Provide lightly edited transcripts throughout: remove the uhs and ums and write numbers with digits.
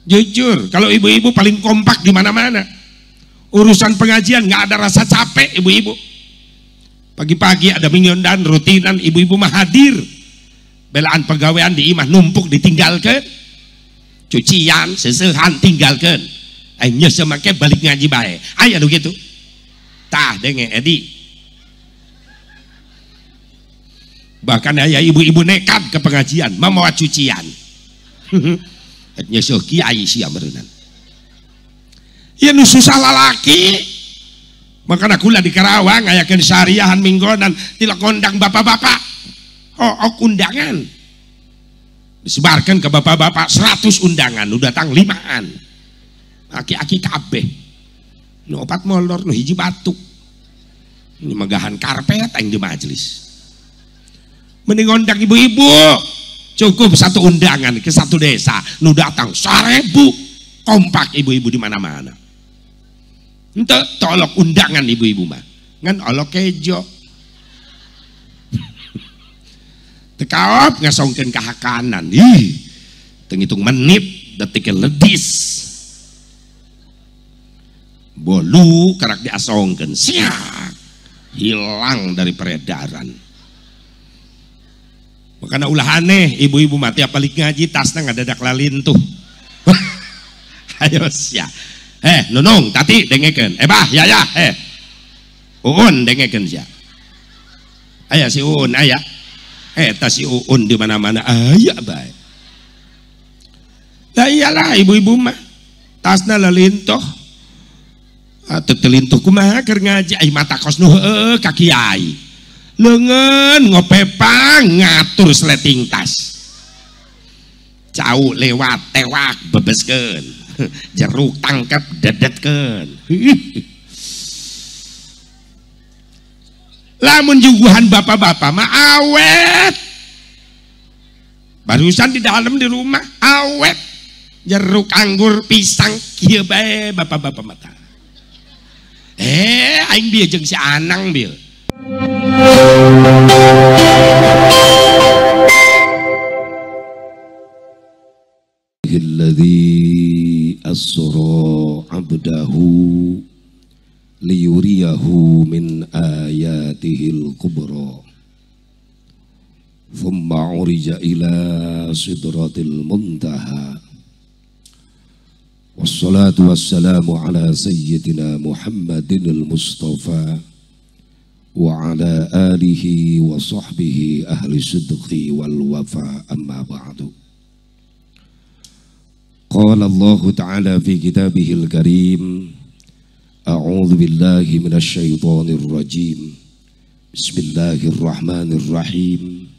Jujur, kalau ibu-ibu paling kompak di mana-mana. Urusan pengajian nggak ada rasa capek ibu-ibu. Pagi-pagi ada minggondan rutinan, ibu-ibu mah hadir. Belaan pegawaian di imah numpuk ditinggalkan. Cucian, sesehan tinggalkan. Aing nyeuseum make balik ngaji bae. Aya nu kitu. Tah denge Edi. Bahkan aya ibu-ibu nekat ke pengajian membawa cucian. Nyeuseum kiai sia meureunnan. Ieu nu susah lalaki. Makana kula di Karawang ayakeun syariahan minggonan tilak kondang bapak-bapak. Oh, undangan. Disebarkan ke bapak-bapak 100 undangan, nu datang 5-an. Aki-aki kabeh. Nu 4 molor, nu hiji batuk. Ini megahan karpet aing di majelis. Mending ngundang ibu-ibu. Cukup satu undangan ke satu desa, nu datang 1000. Kompak ibu-ibu di mana-mana. Ente tolok undangan ibu-ibu mah. Ngan olok kejo. Tekaop ngasongkeun ka hakanan. Ih, teu ngitung menit detiknya ledis. Bolu karak diasongkeun, siak hilang dari peredaran. Makanya ulah aneh ibu-ibu mati apalik ngaji tasna ngadadak lalintuh. Ayo sia. Nunung tati dengekeun. Bah ya ya Uun dengekeun sia. Aya si Uun aya. Tas si Uun di mana-mana aya bae. Lah iyalah ibu-ibu mah tasna lalintuh. Atuh telintuh kumaha keur ngaji ai mata kos nu heueuh ka kiai. Leungeun ngopepang ngatur sleting tas. Cau lewat tewak bebeskeun. Jeruk tangkep dedetkeun. Lamun juguhan bapak-bapak mah awet. Barusan di dalam di rumah awet. Jeruk, anggur, pisang kieu bae bapak-bapak mata. Aing bieu jeung si Anang bieu. Alladzi asra 'abdahu liyuriyahu min ayatihil kubra. Thumma urija ila sidratil muntaha. Wassalatu wassalamu ala sayyidina Muhammadinil Mustafa wa ala alihi wa sahbihi ahli sidqi wal wafa, amma ba'du. Qala Allah ta'ala fi kitabihil karim, a'udzu billahi minasy syaithanir rajim. Bismillahirrahmanirrahim.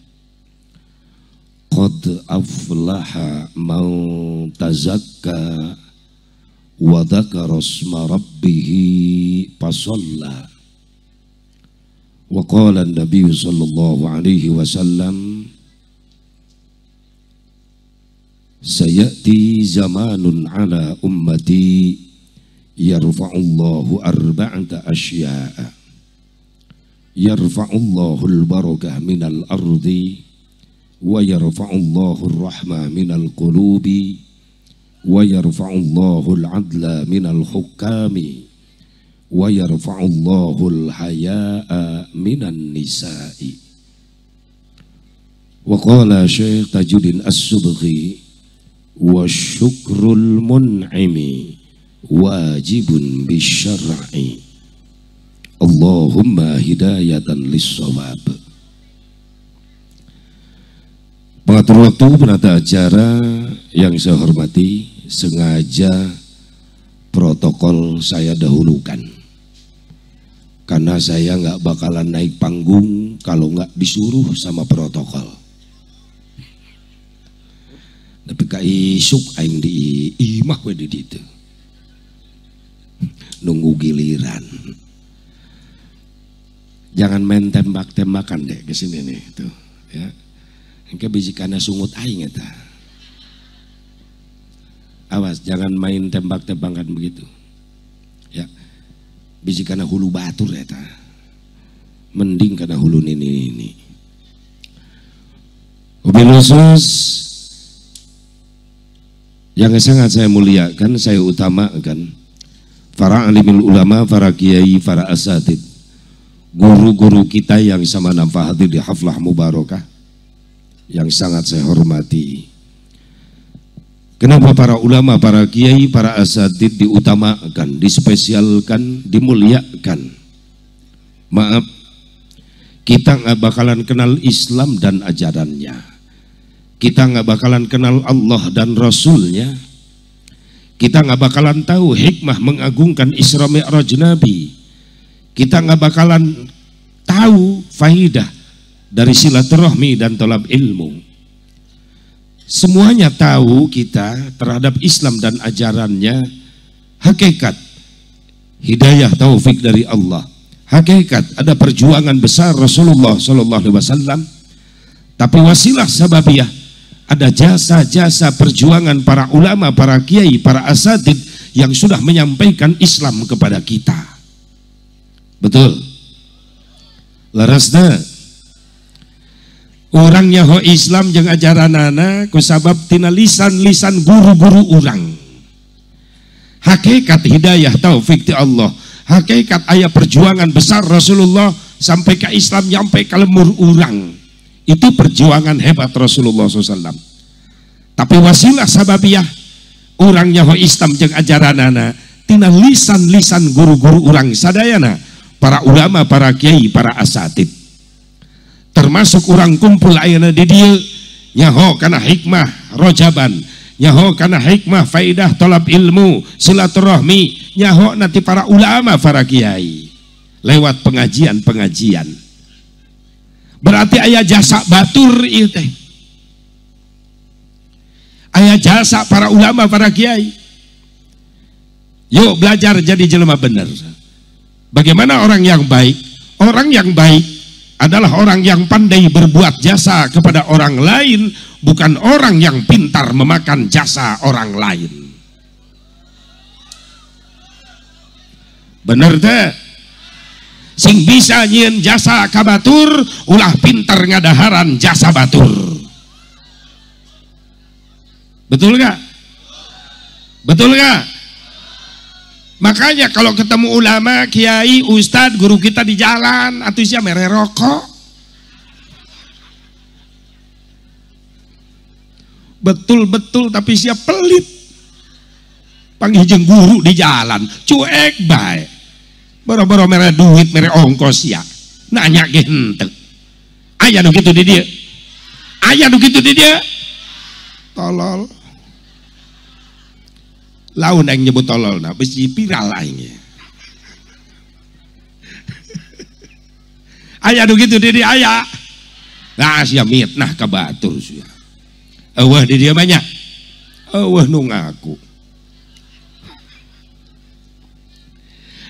Qad aflaha man tazakka wa dzakara isma rabbih fasalla. Wa qala an-nabiy sallallahu alaihi wasallam, sayati zamanun ala ummati yarfa'ullahu arba'ata asya'a. Yarfa'ullahu al-barakah minal ardi, wa yarfa'ullahu ar-rahmah minal qulubi, wa yarfa'ullahu al-adla minal hukami, wa yarfa'ullahu al-haya'a minan nisa'i. Wa qala Syekh Tajuddin As-Subghi, wa syukrul mun'imi wajibun bisyar'i. Allahumma hidayatan lis-shawab. Pengatur waktu, penata acara yang saya hormati, sengaja protokol saya dahulukan karena saya nggak bakalan naik panggung kalau nggak disuruh sama protokol. Tapi ka isuk aing di imah we di ditu nunggu giliran. Jangan main tembak-tembakan deh ke sini nih tuh ya. Engke biji kana sungut aing eta. Awas, jangan main tembak-tembakan begitu. Ya. Biji kana hulu batur eta. Mending kana hulu nini ini. Wabil khusus Yang sangat saya muliakan, saya utamakan para alimul ulama, para kiai, para asatid, guru-guru kita yang sama nampak hadir di haflah mubarakah yang sangat saya hormati. Kenapa para ulama, para kiai, para asatid diutamakan, dispesialkan, dimuliakan? Maaf, kita nggak bakalan kenal Islam dan ajarannya. Kita nggak bakalan kenal Allah dan Rasulnya. Kita nggak bakalan tahu hikmah mengagungkan Isra Mi'raj Nabi. Kita nggak bakalan tahu faidah dari silaturahmi dan tolab ilmu. Semuanya tahu kita terhadap Islam dan ajarannya. Hakikat hidayah taufik dari Allah. Hakikat ada perjuangan besar Rasulullah SAW. Tapi wasilah sababiyah, ada jasa-jasa perjuangan para ulama, para kiai, para asatid yang sudah menyampaikan Islam kepada kita. Betul. Larasna orang nyaho Islam jeung ajaranana kusabab tina lisan-lisan guru-guru urang. Hakikat hidayah taufik ti Allah. Hakikat aya perjuangan besar Rasulullah sampai ke Islam nyampe ke lemur urang. Itu perjuangan hebat Rasulullah SAW. Tapi wasilah sababiyah urang nyaho Islam jeung ajaranana tina lisan-lisan guru-guru urang sadayana, para ulama, para kiai, para asatid. Termasuk urang kumpul ayeuna di dieu nyaho kana hikmah rojaban, nyaho kana hikmah faidah tolab ilmu, silaturahmi, nyaho nanti para ulama, para kiai lewat pengajian-pengajian. Berarti ayah jasa batur ieu teh. Ayah jasa para ulama, para kiai. Yuk belajar jadi jelema bener. Bagaimana orang yang baik? Orang yang baik adalah orang yang pandai berbuat jasa kepada orang lain, bukan orang yang pintar memakan jasa orang lain. Bener teh? Sing bisa nyieun jasa ka batur, ulah pintar ngadaharan jasa batur. Betul gak? Betul gak? Makanya kalau ketemu ulama, kiai, ustadz, guru kita di jalan, atuh sia mere rokok. Betul-betul tapi sia pelit. Panggih jeung guru di jalan, cuek bae. Boro-boro mere duit, mere ongkos ya. Nanya ge henteu. Aya nu kitu di dieu. Aya nu kitu di dieu. Tolol. Laun aing nyebut tolol nah, bisi viral aing. Aya nu kitu di dieu aya. Nah sia mitnah ka batur sia. Eueuh di dieu banyak. Eueuh nu ngaku.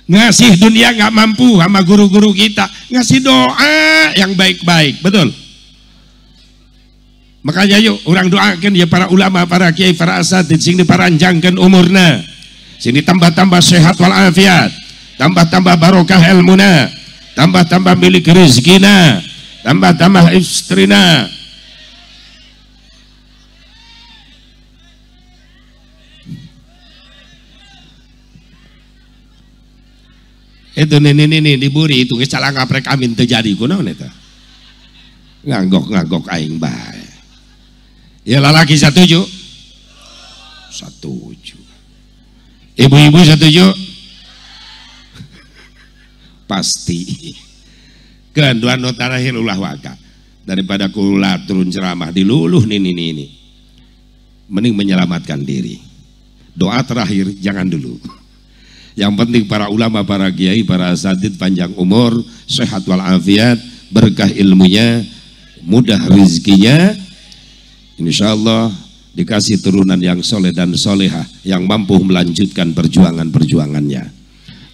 Ngasih dunia nggak mampu sama guru-guru kita, ngasih doa yang baik-baik, betul. Makanya yuk orang doakan ya para ulama, para kiai, para asatid sing diparanjangkeun umurna, sing ditambah-tambah sehat walafiat, tambah-tambah barokah ilmuna, tambah-tambah milik rezekina, tambah-tambah istrina. Itu nih diburi itu geus calangap rek amin teu jadi kunaon eta. Nganggok-nganggok aing bae. Ya lalaki setuju? Setuju. Ibu-ibu setuju? Pasti. Keun dua nu terakhir ulah waka. Daripada kula turun ceramah diluluh nih ini. Mending menyelamatkan diri. Doa terakhir jangan dulu. Yang penting para ulama, para kiai, para asatid panjang umur, sehat walafiat, berkah ilmunya, mudah rezekinya. Insya Allah dikasih turunan yang soleh dan solehah yang mampu melanjutkan perjuangan-perjuangannya.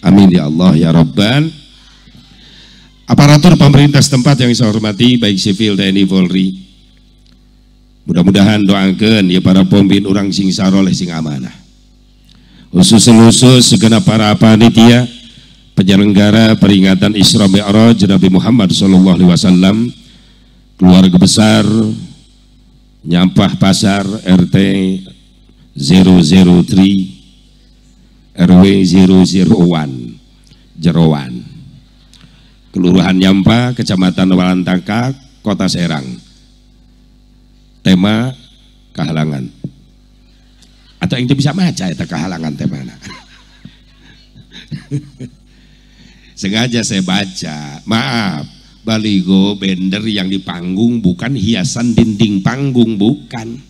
Amin ya Allah ya Rabbal. Aparatur pemerintah setempat yang saya hormati, baik sipil, TNI, Polri, mudah-mudahan doakan ya para pemimpin orang sing saroleh sing amanah. Khusus-khusus segenap para panitia penyelenggara peringatan Isra Mi'raj Nabi Muhammad SAW, keluarga besar Nyampah Pasar RT 003 RW 001 Jeroan, Kelurahan Nyampa, Kecamatan Walantaka, Kota Serang. Tema kehalangan. Atau yang bisa maca itu kehalangan tema. Sengaja saya baca. Maaf, baligo bender yang di panggung bukan hiasan dinding panggung, bukan.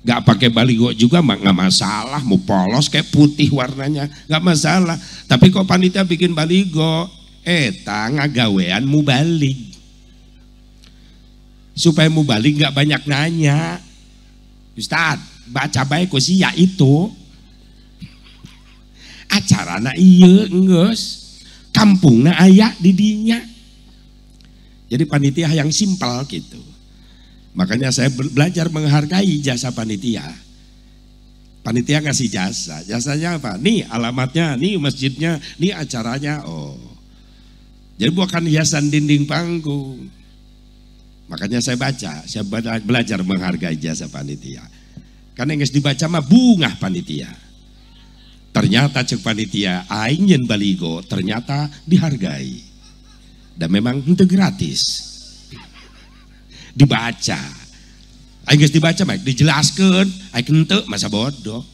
Gak pakai baligo juga nggak masalah, mau polos kayak putih warnanya nggak masalah. Tapi kok panitia bikin baligo, eta ngagawean mubalig. Supaya mubalig nggak banyak nanya. Ustad, baca baik kok sih ya itu. Acarana ieu enggeus, kampungna aya di dinya. Jadi panitia yang simpel gitu. Makanya saya belajar menghargai jasa panitia. Panitia ngasih jasa, jasanya apa? Nih alamatnya, nih masjidnya, nih acaranya. Oh, jadi bukan hiasan dinding panggung. Makanya saya baca, saya belajar menghargai jasa panitia. Karena yang dibaca mah bungah panitia. Ternyata cek panitia aing nyeun baligo ternyata dihargai. Dan memang itu gratis. Dibaca. Aing geus dibaca mah dijelaskeun, aing henteu masa bodoh.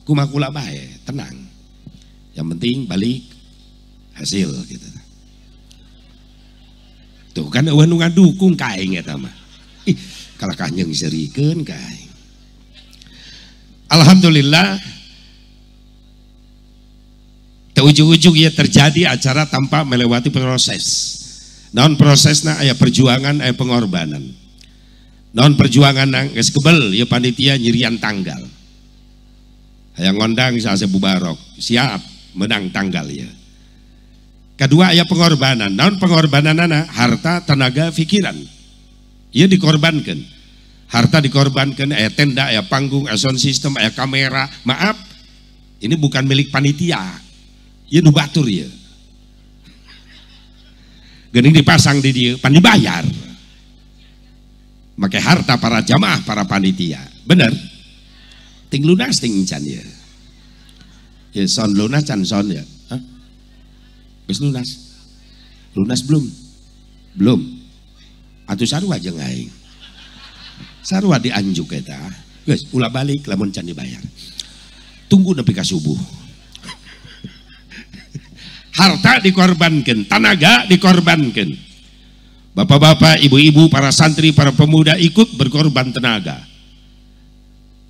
Kumaha kula bae, tenang. Yang penting balik hasil gitu. Tuh kan eueuh nu ngadukung ka aing eta mah. Ih, kalakah nyeungseurikeun ka aing. Alhamdulillah ujung-ujung ya terjadi acara tanpa melewati proses. Naon prosesna aya perjuangan, aya pengorbanan. Naon perjuangan nang geus kebel ya panitia nyirian tanggal. Hayang ngondang Asep Mubarok, siap menang tanggal ya. Kedua aya pengorbanan. Naon pengorbananana? Harta, tenaga, pikiran. Ieu dikorbankan. Harta dikorbankan, aya tenda, aya panggung, aya sound system, aya kamera. Maaf, ini bukan milik panitia. Ieu nu batur ieu. Geuning dipasang di dieu, pan dibayar. Make harta para jamaah, para panitia. Bener? Ting lunas ting can ieu. Ya son lunas can son ya. Hah? Geus lunas? Lunas belum? Belum. Atuh sarua jeung aing. Sarua dianjuk eta. Geus ulah balik lamun can dibayar. Tunggu nepi ka subuh. Harta dikorbankan, tenaga dikorbankan. Bapak-bapak, ibu-ibu, para santri, para pemuda ikut berkorban tenaga.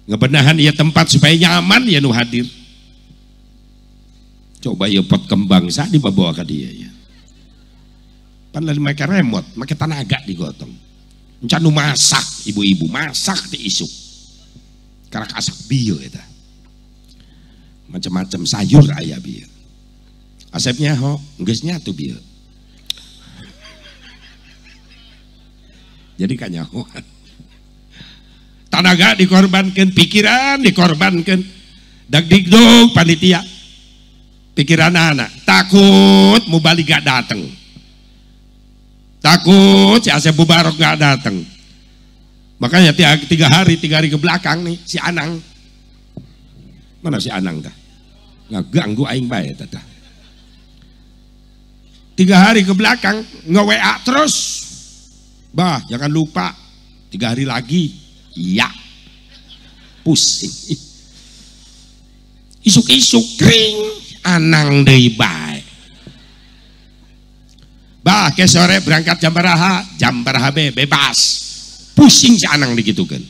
Ngebenahan ya tempat supaya nyaman ya nu hadir. Coba ya pot kembang sah dibawa ke dia ya. Pan lain make remote, make tenaga digotong. Encan nu masak ibu-ibu, masak ti isuk. Karak asak bieu eta. Macam-macam sayur aya bieu. Asepnya ho, geus nyatu bieu. Jadi kanyahoan. Tenaga dikorbankan, pikiran dikorbankan. Dagdigdug panitia. Pikiran anak takut mubalig gak dateng. Takut si Asep Mubarok gak dateng. Makanya tiga hari ke belakang nih si Anang. Mana si Anang tah? Ngaganggu aing bae tah. 3 hari ke belakang nge-WA terus. Bah, jangan lupa 3 hari lagi. Iya. Pusing. Isuk-isuk kring Anang deui bae. Bah, ke sore berangkat jam baraha bebas. Pusing si Anang digitukan.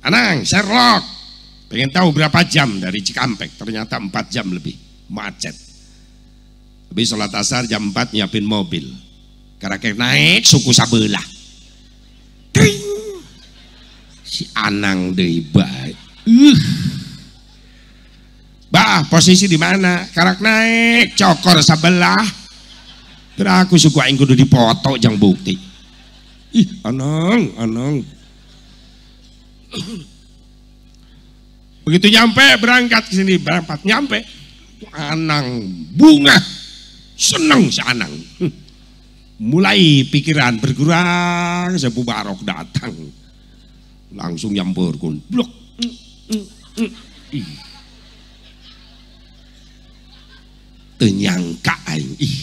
Anang, Sherlock. Pengen tahu berapa jam dari Cikampek, ternyata 4 jam lebih. Macet. Habis sholat asar jam 4 nyiapin mobil. Karakter naik suku sabelah. Kring. Si Anang deui bae. Bah, posisi di mana? Karak naik cokor sabelah. Terus aku suku aing kudu dipoto jang bukti. Ih, Anang, Anang. Begitu nyampe berangkat ke sini, berangkat nyampe. Anang bunga. Seneng si Anang. Mulai pikiran berkurang, Asep Mubarok datang. Langsung nyamperkeun. Blok. Ih. Teu nyangka aing. Ih.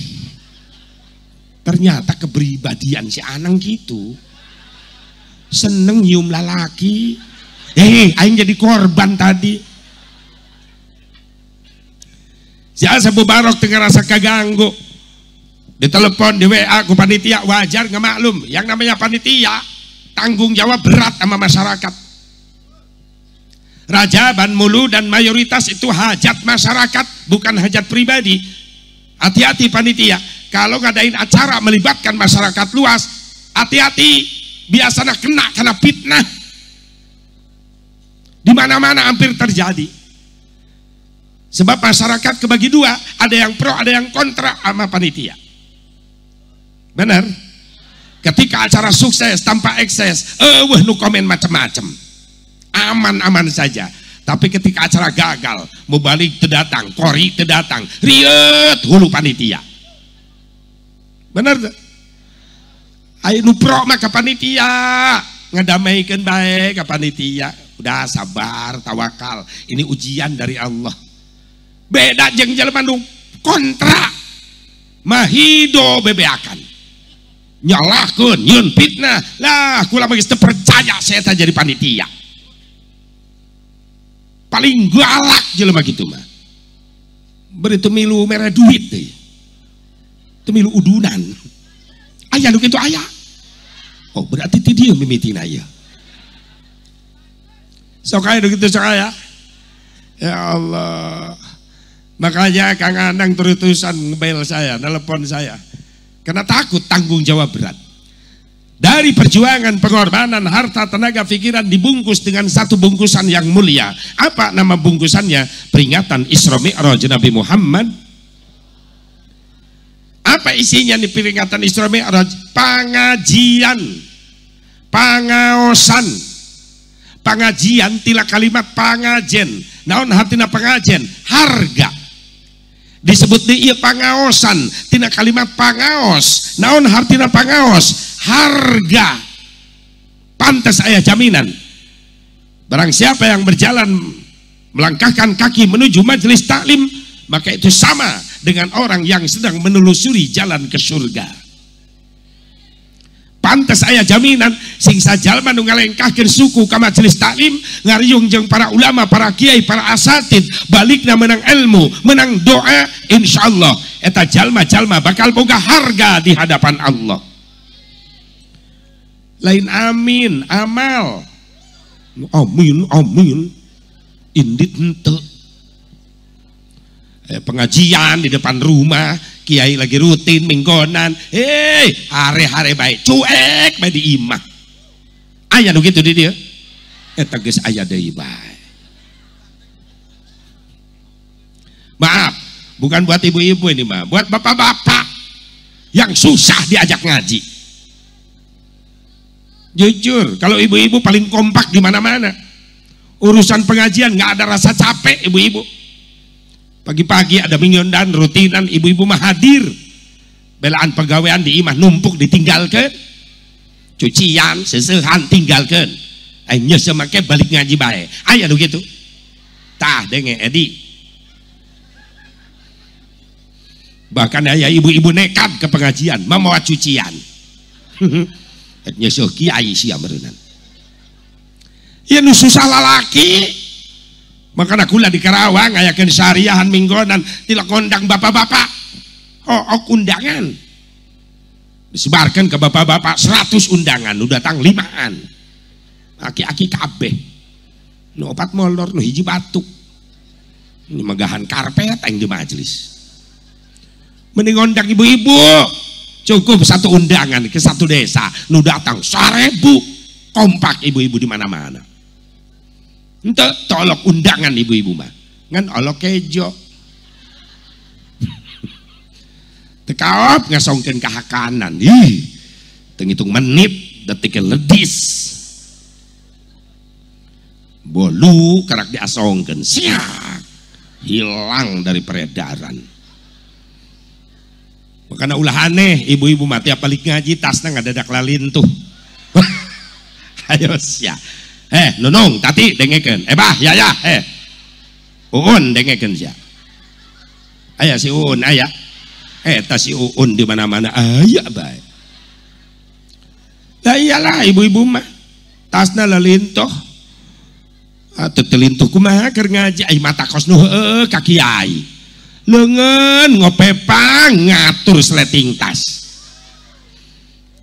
Ternyata kepribadian si Anang gitu. Seneng nyium lalaki. Aing jadi korban tadi. Si Asep Mubarok teu ngarasa kaganggu. Ditelepon, di WA ku panitia, wajar nggak maklum. Yang namanya panitia tanggung jawab berat sama masyarakat. Rajaban mulu dan mayoritas itu hajat masyarakat, bukan hajat pribadi. Hati-hati panitia, kalau ngadain acara melibatkan masyarakat luas, hati-hati, biasanya kena karena fitnah. Di mana-mana hampir terjadi. Sebab masyarakat kebagi dua, ada yang pro, ada yang kontra sama panitia. Benar? Ketika acara sukses tanpa ekses, eueuh nu komen macam-macam. Aman-aman saja. Tapi ketika acara gagal, mubalik teu datang, kori teu datang, rieut hulu panitia. Benar teu? Aya nu pro mah ka panitia, ngadameikeun bae ka panitia. Udah sabar, tawakal. Ini ujian dari Allah. Beda jeung jelema nu kontra. Mahido bebeakan. Nyalahkeun, nyieun fitnah. Lah, kula mah geus teu percaya saya teh jadi panitia. Paling galak jelema kitu mah. Beri teu milu mere duit teh. Teu milu udunan. Aya nu kitu aya. Oh, berarti ti dieu mimitina ieu. Sok aya nu kitu sok aya. Ya Allah. Makanya Kang Anang terus-terusan ngebel saya, nelpon saya. Karena takut tanggung jawab berat. Dari perjuangan, pengorbanan, harta, tenaga, pikiran dibungkus dengan satu bungkusan yang mulia. Apa nama bungkusannya? Peringatan Isra Mi'raj Nabi Muhammad. Apa isinya di peringatan Isra Mi'raj? Pengajian, pangaosan. Pengajian tila kalimat pangajen. Naon hartina pangajen? Harga. Disebut di ieu pangaosan tina kalimat pangaos. Naon hartina pangaos? Harga. Pantas aya jaminan. Barang siapa yang berjalan melangkahkan kaki menuju majelis taklim, maka itu sama dengan orang yang sedang menelusuri jalan ke surga. Pantas aya jaminan sing sajalma nu ngalengkahkeun suku ka majelis taklim, ngariung jeung para ulama, para kiai, para asatid, balikna menang ilmu, menang doa, insyaallah eta jalma-jalma bakal boga harga di hadapan Allah. Lain amin, amal. Amin, amin. Indit henteu. Pengajian di depan rumah, kiai lagi rutin minggonan, hare-hare baik, cuek bae di imah. Aya nu kitu di dieu. Eta geus aya deui bae. Maaf, bukan buat ibu-ibu ini mah, buat bapak-bapak yang susah diajak ngaji. Jujur, kalau ibu-ibu paling kompak di mana-mana. Urusan pengajian nggak ada rasa capek ibu-ibu. Pagi-pagi ada minggondan, rutinan, ibu-ibu mah hadir. Belaan pegawaian di imah numpuk ditinggalkan. Cucian, sesehan tinggalkan. Aing nyeuseum make balik ngaji bae. Aya nu kitu. Tah denge Edi. Bahkan aya ibu-ibu nekat ke pengajian membawa cucian. Nyeuseum kiai sia meureunnan. Ieu nu susah lalaki. Makanya kula di Karawang ayakeun syariahan minggonan tila kondang bapak-bapak. Oh, undangan. Disebarkan ke bapak-bapak 100 undangan, nu datang 5-an. Aki-aki kabeh. Nu 4 molor, nu 1 batuk. Ini megahan karpet aing di majelis. Mending ngundang ibu-ibu. Cukup satu undangan ke satu desa, nu datang 1000. Kompak ibu-ibu di mana-mana. Ente tolok undangan ibu-ibu mah. Ngan olok kejo. Tekaop ngasongkeun ka hakanan. Ih, teu ngitung menit detiknya ledis. Bolu karak diasongkeun, siak. Hilang dari peredaran. Makanya ulah aneh ibu-ibu mah tiap balik ngaji tasna ngadadak lalintuh. Ayo sia. Nunung tati dengekeun. Bah ya ya Uun dengekeun sia. Aya si Uun aya. Eta si Uun di mana-mana aya bae. Lah iyalah ibu-ibu mah tasna lalintoh. Atuh teu lintuh kumaha keur ngaji ai mata kos nu heueuh ka kiai. Leungeun ngopepang ngatur sleting tas.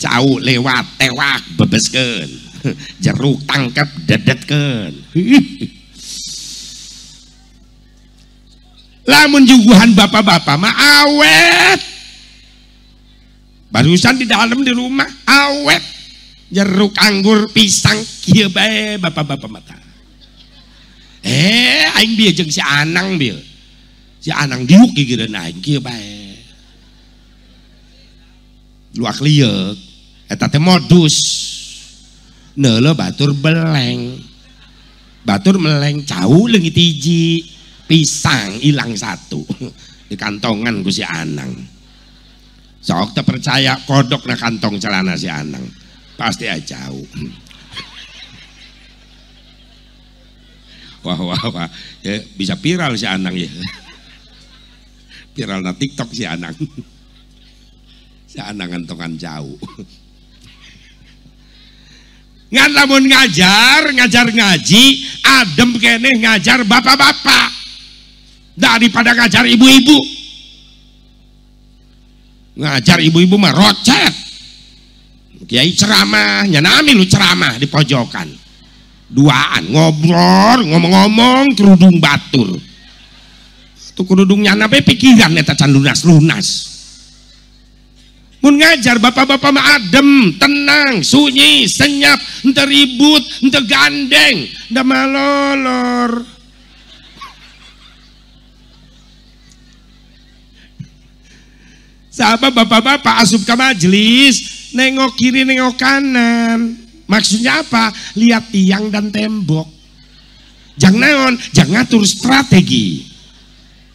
Cau lewat tewak bebeskeun. Jeruk tangkep dedetkeun. Lamun juguhan bapak-bapak mah awet. Barusan di dalam di rumah awet. Jeruk anggur pisang kieu bae bapak-bapak mata. Aing bieu jeung si Anang bieu. Si Anang diuk gigireun aing kieu bae. Luak lieuk eta teh modus. Neuleuh batur beleng. Batur meleng cau leungit hiji. Pisang hilang satu. Di kantongan ku si Anang. Sok teu percaya kodok na kantong celana si Anang. Pasti aja jauh. Wah wah wah, ya, bisa viral si Anang ya. Viral na TikTok si Anang. Si Anang kantongan jauh. Ngan lamun ngajar, ngajar ngaji, adem keneh ngajar bapak-bapak daripada ngajar ibu-ibu. Ngajar ibu-ibu mah rocet. Kiai ceramah, nyanami lu ceramah di pojokan. Duaan ngobrol, ngomong-ngomong kerudung batur. Tuh kerudung nyana be pikiran eta can lunas-lunas. Mun ngajar bapak-bapak mah adem, tenang, sunyi, senyap, henteu ribut, henteu gandeng, da malolor. Sahabat bapak-bapak asup ke majelis, nengok kiri nengok kanan. Maksudnya apa? Lihat tiang dan tembok. Jangan naon, jangan ngatur strategi.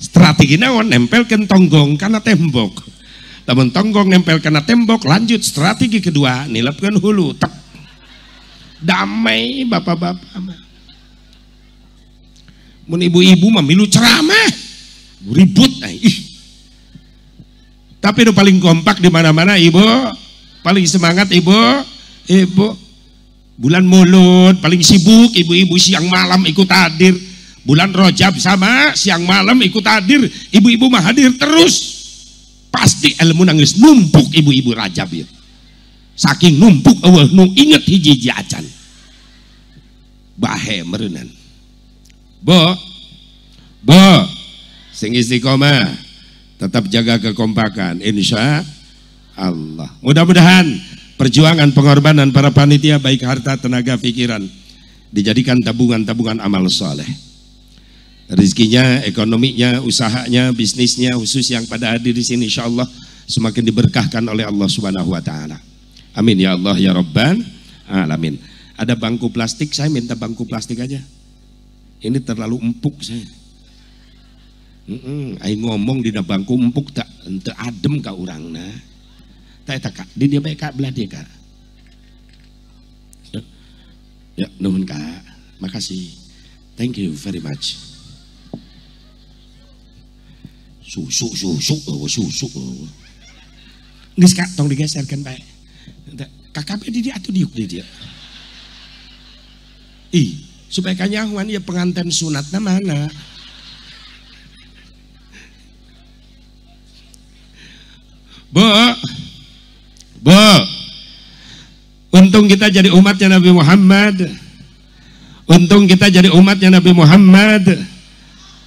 Strategi naon, nempelkan tonggong karena tembok. Lamun tonggong nempel kena tembok, lanjut strategi kedua, nilepkeun hulu. Tek. Damai bapak-bapak mah. Mun ibu-ibu mah milu ceramah, ribut ih. Tapi nu paling kompak di mana-mana ibu, paling semangat ibu, ibu. Bulan Maulud paling sibuk ibu-ibu siang malam ikut hadir. Bulan Rajab sama siang malam ikut hadir, ibu-ibu mah hadir terus. Pasti ilmu nangis numpuk ibu-ibu Rajab ya. Saking numpuk eueuh nu inget hiji-hiji acan. Bahe meureunan. Bo. Bo. Sing istiqomah, tetap jaga kekompakan insya Allah. Mudah-mudahan perjuangan pengorbanan para panitia baik harta, tenaga, pikiran dijadikan tabungan-tabungan amal soleh. Rezekinya, ekonominya, usahanya, bisnisnya, khusus yang pada hadir di sini insya Allah semakin diberkahkan oleh Allah Subhanahu wa taala. Amin ya Allah ya Rabban alamin. Ada bangku plastik, saya minta bangku plastik aja. Ini terlalu empuk saya. Aing ngomong di bangku empuk tak ente adem ka urangna. Tak kak, di dia baik kak belah dia kak. Ya, ya nuhun kak, makasih. Thank you very much. Susu susu oh, susu. Geus kak, tong digeserkan bae. Kakak di dia atuh diuk di dia. Ih, supaya kanyahuan ya pengantin sunatna mana? Bu, bu, untung kita jadi umatnya Nabi Muhammad. Untung kita jadi umatnya Nabi Muhammad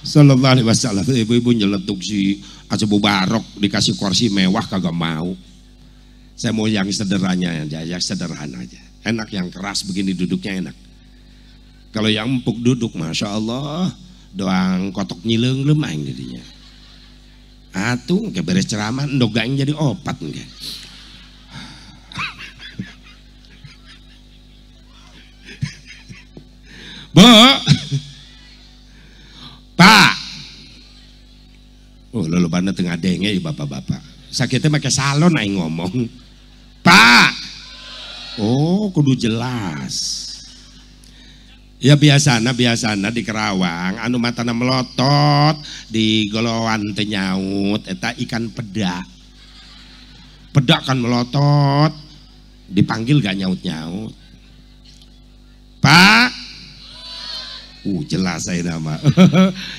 sallallahu alaihi wasallam. Ibu-ibu nyeletuk si Aceh Barok dikasih kursi mewah kagak mau. Saya mau yang sederhana aja, yang sederhana aja. Enak yang keras begini duduknya enak. Kalau yang empuk duduk, masya Allah, doang kotok nyileung lemah jadinya. Atuh, ke beres ceramah, endog aing jadi opat engke. Bu, Pak, oh lolobana tengah denge ya bapak-bapak. Sakitnya pakai salon aing ngomong. Pak, oh kudu jelas. Ya biasana di Kerawang anu matana melotot di goloan teu nyaut eta ikan pedak. Pedak kan melotot, dipanggil gak nyaut-nyaut. Pak, jelas saya nama.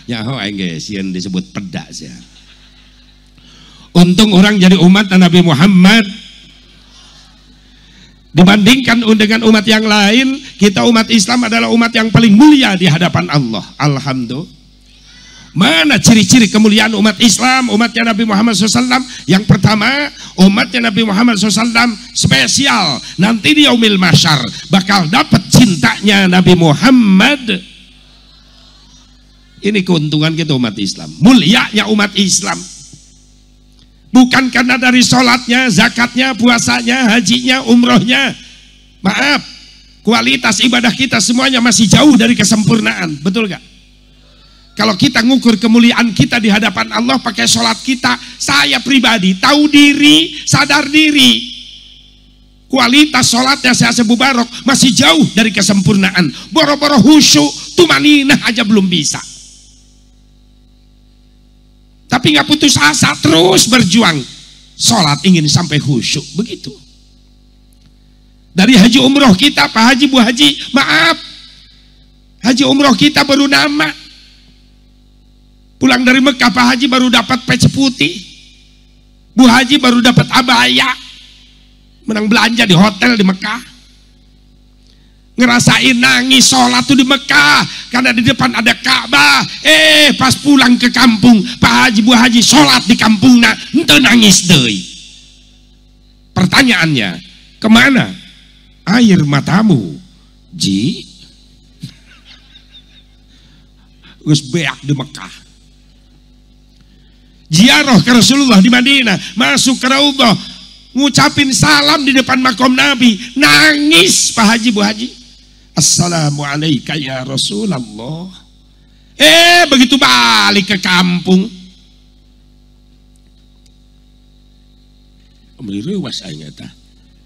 Nyaho aing ge sieun disebut pedak sia. Untung orang jadi umat Nabi Muhammad. Dibandingkan dengan umat yang lain, kita umat Islam adalah umat yang paling mulia di hadapan Allah. Alhamdulillah. Mana ciri-ciri kemuliaan umat Islam, umatnya Nabi Muhammad SAW? Yang pertama, umatnya Nabi Muhammad SAW spesial. Nanti di yaumil mahsyar bakal dapat cintanya Nabi Muhammad. Ini keuntungan kita umat Islam, mulianya umat Islam. Bukan karena dari sholatnya, zakatnya, puasanya, hajinya, umrohnya. Maaf, kualitas ibadah kita semuanya masih jauh dari kesempurnaan. Betul gak? Kalau kita ngukur kemuliaan kita di hadapan Allah pakai sholat kita, saya pribadi tahu diri, sadar diri. Kualitas sholatnya saya Asep Mubarok masih jauh dari kesempurnaan. Boro-boro khusyuk, tumaninah aja belum bisa. Tapi nggak putus asa, terus berjuang. Sholat ingin sampai khusyuk, begitu. Dari haji umroh kita, Pak Haji, Bu Haji, maaf, haji umroh kita baru nama. Pulang dari Mekah, Pak Haji baru dapat peci putih, Bu Haji baru dapat abaya. Menang belanja di hotel di Mekah. Ngerasain nangis sholat tuh di Mekah karena di depan ada Ka'bah. Pas pulang ke kampung, Pak Haji, Bu Haji sholat di kampung nah, ente nangis deui. Pertanyaannya, kemana air matamu, Ji? Geus beak di Mekah. Ziarah ke Rasulullah di Madinah, masuk ke Raudhah, ngucapin salam di depan makom Nabi, nangis Pak Haji, Bu Haji. Assalamualaikum ya Rasulullah. Begitu balik ke kampung, beli ruas aing eta.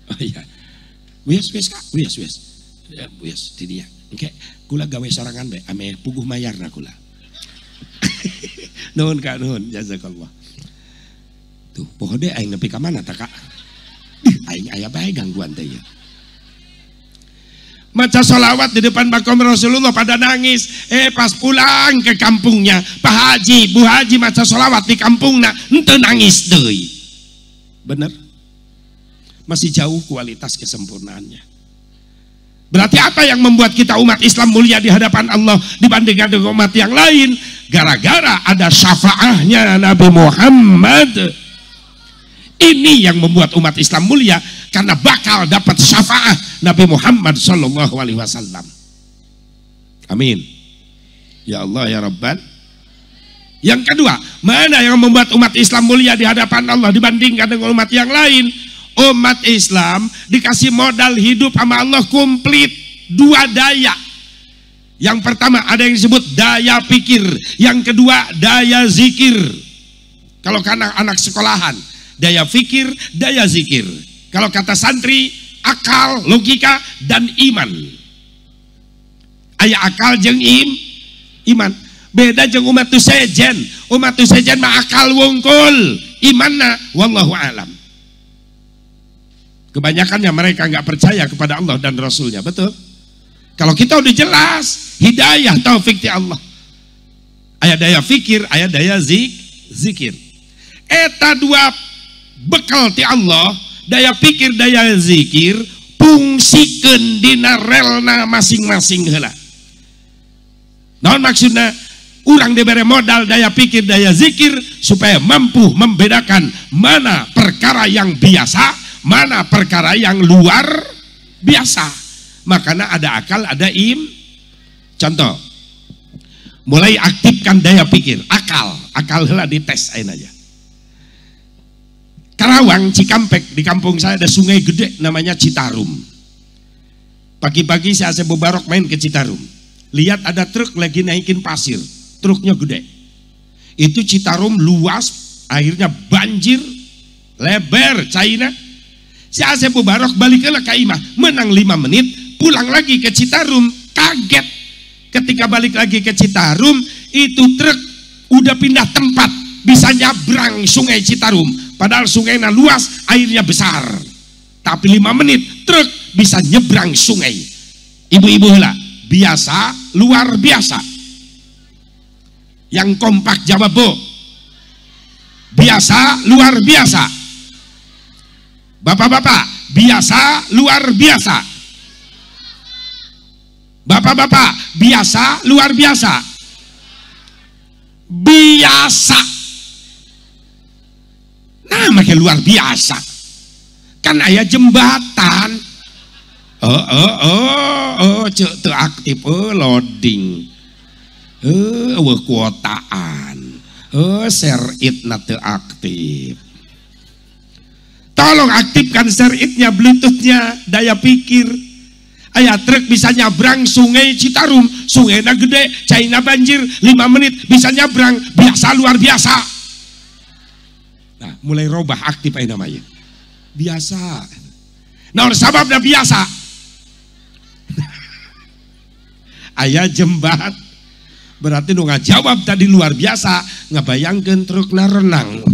Oh iya. Wios wios Kak, wios wios. Ya, wios di dia. Engke kula gawe sorangan bae ame puguh mayarna kula. Nuhun Kak, nuhun, jazakallah. Tuh, poho deh aing nepi ka mana ta Kak? Aing aya bae gangguan teh ya. Maca sholawat di depan makom Rasulullah pada nangis. Pas pulang ke kampungnya, Pak Haji, Bu Haji maca sholawat di kampungna, henteu nangis deui. Bener? Masih jauh kualitas kesempurnaannya. Berarti apa yang membuat kita umat Islam mulia di hadapan Allah dibandingkan dengan umat yang lain? Gara-gara ada syafaahnya Nabi Muhammad. Ini yang membuat umat Islam mulia, karena bakal dapat syafaah Nabi Muhammad Shallallahu Alaihi Wasallam. Amin. Ya Allah ya Rabban. Yang kedua, mana yang membuat umat Islam mulia di hadapan Allah dibandingkan dengan umat yang lain? Umat Islam dikasih modal hidup sama Allah komplit, dua daya. Yang pertama ada yang disebut daya pikir, yang kedua daya zikir. Kalau karena anak sekolahan, daya pikir, daya zikir. Kalau kata santri, akal, logika, dan iman. Aya akal jeung iman. Beda jeung umat sejen. Umat sejen mah akal wungkul, imanna wallahu alam. Kebanyakannya mereka nggak percaya kepada Allah dan Rasulnya, betul? Kalau kita udah jelas, hidayah taufik ti Allah. Aya daya fikir, aya daya zikir. Eta dua bekal ti Allah, daya pikir, daya zikir, fungsikeun dina relna masing-masing heula. Naon maksudna? Urang diberi modal daya pikir, daya zikir supaya mampu membedakan mana perkara yang biasa, mana perkara yang luar biasa. Makanya ada akal, ada im. Contoh, mulai aktifkan daya pikir, akal, akal heula dites ayeuna aja. Karawang, Cikampek, di kampung saya ada sungai gede namanya Citarum. Pagi-pagi saya Asep Mubarok main ke Citarum. Lihat ada truk lagi naikin pasir, truknya gede. Itu Citarum luas, akhirnya banjir, lebar China. Si Asep Mubarok balik ke Imah, menang 5 menit, pulang lagi ke Citarum, kaget. Ketika balik lagi ke Citarum, itu truk udah pindah tempat, bisa nyabrang sungai Citarum. Padahal sungainya luas, airnya besar. Tapi 5 menit truk bisa nyebrang sungai. Ibu-ibu lah, biasa luar biasa. Yang kompak jawab bu. Biasa luar biasa. Bapak-bapak, biasa luar biasa. Bapak-bapak, biasa luar biasa. Biasa. Nah, makin luar biasa. Kan aya jembatan. Oh, cek teu aktif, loading. Eueuh kuotaan. Share it na teu aktif. Tolong aktifkan share itnya, bluetoothnya, daya pikir. Aya truk bisa nyabrang sungai Citarum, sungainya gede, caina banjir, 5 menit bisa nyabrang, biasa luar biasa. Nah, mulai robah aktif aja namanya. Biasa. Nah, sababnya biasa. Aya jembat. Berarti nu ngajawab tadi luar biasa, ngabayangkeun trukna renang.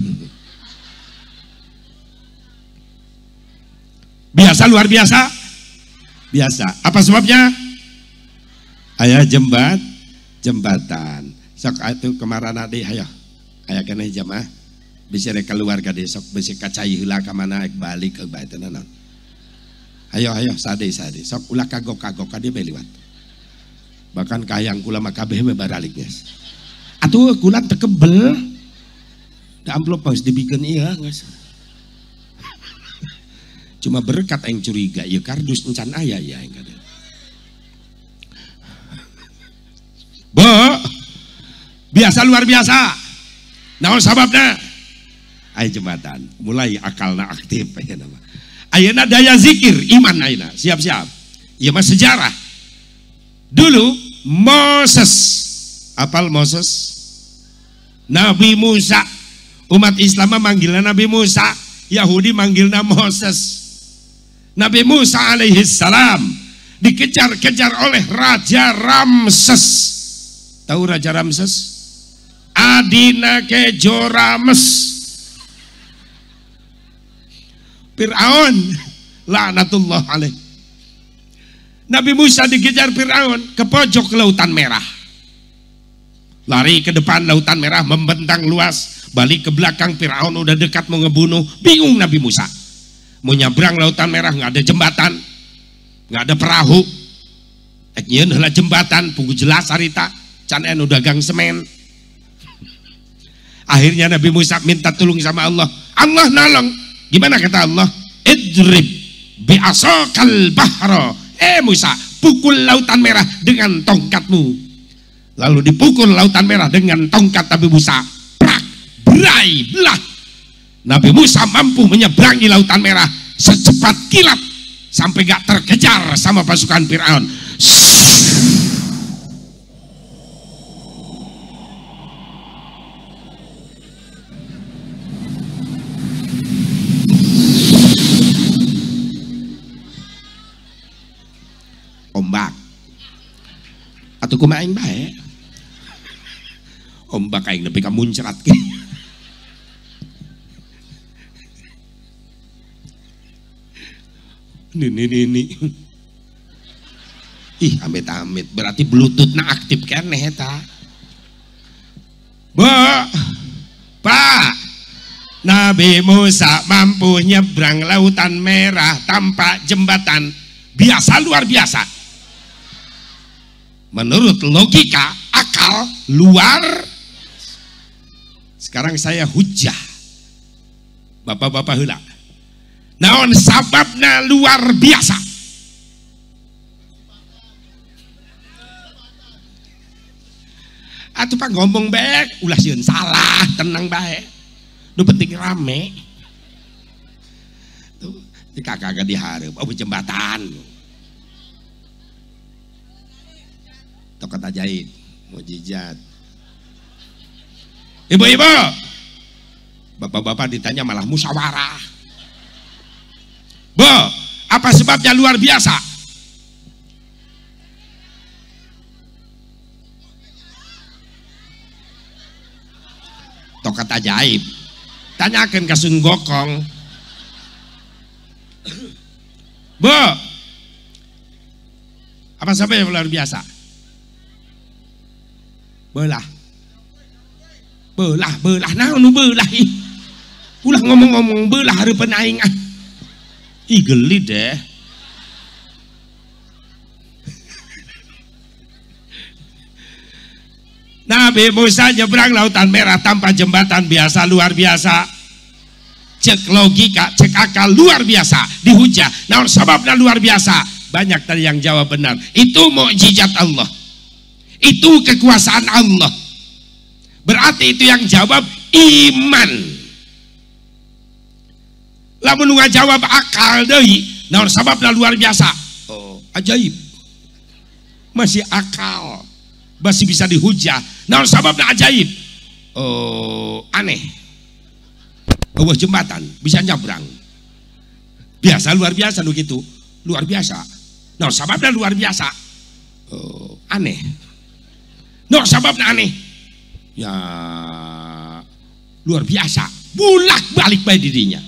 Biasa luar biasa? Biasa. Apa sebabnya? Aya jembatan. Sok atuh kemarin ade hayo. Aya keneh jamaah. Bisa rek keluar ka sok bisi kacai heula ka mana balik ke bae teh naon. Hayo hayo sade sade. Sok ulah kagok-kagok ka dieu bae liwat. Bahkan kahayang kula mah kabeh we baralik geus. Atuh kula teu kebel. Da amplop geus dibikeun ieu geus. Cuma berkat aing curiga ieu kardus encan aya ya aing kada. Bo, biasa luar biasa. Naon sababna? Aya jembatan, mulai akalna aktif aya nama. Ayeuna daya zikir iman ayeuna, siap-siap. Ieu mah sejarah. Dulu Moses, apal Moses? Nabi Musa. Umat Islam manggilna Nabi Musa, Yahudi manggilna Moses. Nabi Musa alaihi salam dikejar-kejar oleh Raja Ramses. Tahu Raja Ramses? Adina Kejo Rames. Fir'aun laknatullah alaih. Nabi Musa dikejar Fir'aun ke pojok Lautan Merah. Lari ke depan Lautan Merah membentang luas, balik ke belakang Fir'aun udah dekat mau ngebunuh. Bingung Nabi Musa. Mau nyabrang Lautan Merah nggak ada jembatan, nggak ada perahu. Ek nyieun heula jembatan, pugu jelas harita, can anu dagang semen. Akhirnya Nabi Musa minta tolong sama Allah. Allah nolong. Gimana kata Allah? Idrib bi'asakal bahra. Musa, pukul Lautan Merah dengan tongkatmu. Lalu dipukul Lautan Merah dengan tongkat Nabi Musa. Prak, berai, belah. Nabi Musa mampu menyeberangi Lautan Merah secepat kilat sampai gak terkejar sama pasukan Fir'aun. Ombak atau kumaha aing bae. Ombak aing nepi ka muncrat ke. Ini. Ih, amit-amit. Berarti bluetooth-na aktif keneh eta. Bu, Pak, Nabi Musa mampu nyebrang Lautan Merah tanpa jembatan. Biasa luar biasa. Menurut logika akal luar. Sekarang saya hujah. Bapak-bapak heula. Naon sababna luar biasa? Atuh pak ngomong bae, ulah sieun salah, tenang bae. Nu penting rame. Tuh, di kakak dihareup, oh jembatan. Tokat ajaib, mujizat. Ibu-ibu, bapak-bapak ditanya malah musyawarah. Bu, apa sebabnya luar biasa? Tokat ajaib. Tanyakeun ka Sun Gokong. Bu, apa sampai yang luar biasa? Belah. Belah, belah naon nu belah ih. Ulah ngomong-ngomong belah hareupeun aing ah. Ih geli deh. Nabi Musa nyebrang Lautan Merah tanpa jembatan, biasa luar biasa. Cek logika, cek akal luar biasa, dihujah. Naon sababna luar biasa? Banyak tadi yang jawab benar. Itu mukjizat Allah. Itu kekuasaan Allah. Berarti itu yang jawab iman. Lamun nu ngajawab akal deui, naon sababna luar biasa? Oh, ajaib. Masih akal, masih bisa dihujah. Naon sababna ajaib? Oh, aneh. Bawah jembatan bisa nyabrang. Biasa luar biasa nu kitu. Luar biasa. Naon sababna luar biasa? Oh, aneh. Naon sababna aneh? Ya luar biasa. Bulak-balik bae dirinya.